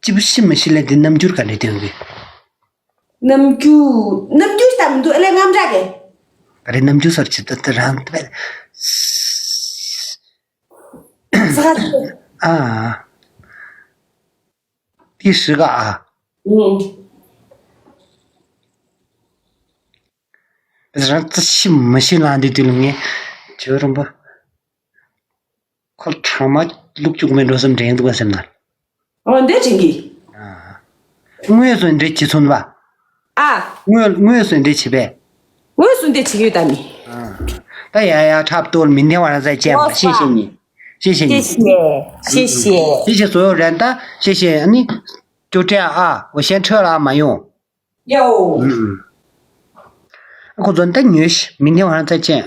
ཅི་བུ་ཤི་མི་ཤི་ལས་འདི་རྣམ་འགྱུར་ག་འདྲ་སྟོན་གི། རྣམ་འགྱུར་རྣམ་འགྱུར་ལྟ་མི་འདུག་ཨ་ལས་རྔམ་དྲག་གི། ག་རེ་རྣམ་འགྱུར་སོར་ཆི་ད་ད་རང་ད་པས། ས་ཁ་ཚོ། ཨ། ཏི་ཧྲི་ག་ཨ། ཨུ། རང་ཙི་ཤི་མི་ཤི་ལང་འདི་དུས་ལ་ངས་ཇོ་རིན་པོ། ཁོ་གྲང་མ་བླུག་བཅུག་མེད་འགྲོ་བསམ་དྲན་འདུག་བ་སེམས་ན། ཨོ་འདི་དྲན་གི། ཨ། དངོས་སུ་འདྲེ་བྱེད་ཚུན་པ། ཨ། དངོས་དངོས་སུ་འདྲེ་བྱེད་པས། དངོས་སུ་འདྲེ་བྱེད་ཡོད་ད་མི། ཨ། ད་ཡ་ཡ་འཁྲབ་སྟོར་མི་འདེང་བ་ར་ཟ་བྱས་པ་ཤེས་ཤེས་ཉིན། ཤེས་ཤེས་ཉིན། 谢谢，谢谢。 谢谢所有人ད་ཤེས་ཤེས་ཨ་ནི། ཅོ་ཀྲེ་ཨ་我先撤了啊没用。 ཡའོ། ཨུམ། ཁོ་ཚོ་འདི་ཉོས་ཤི་མི་འདི་བང་རྩ་ཅན་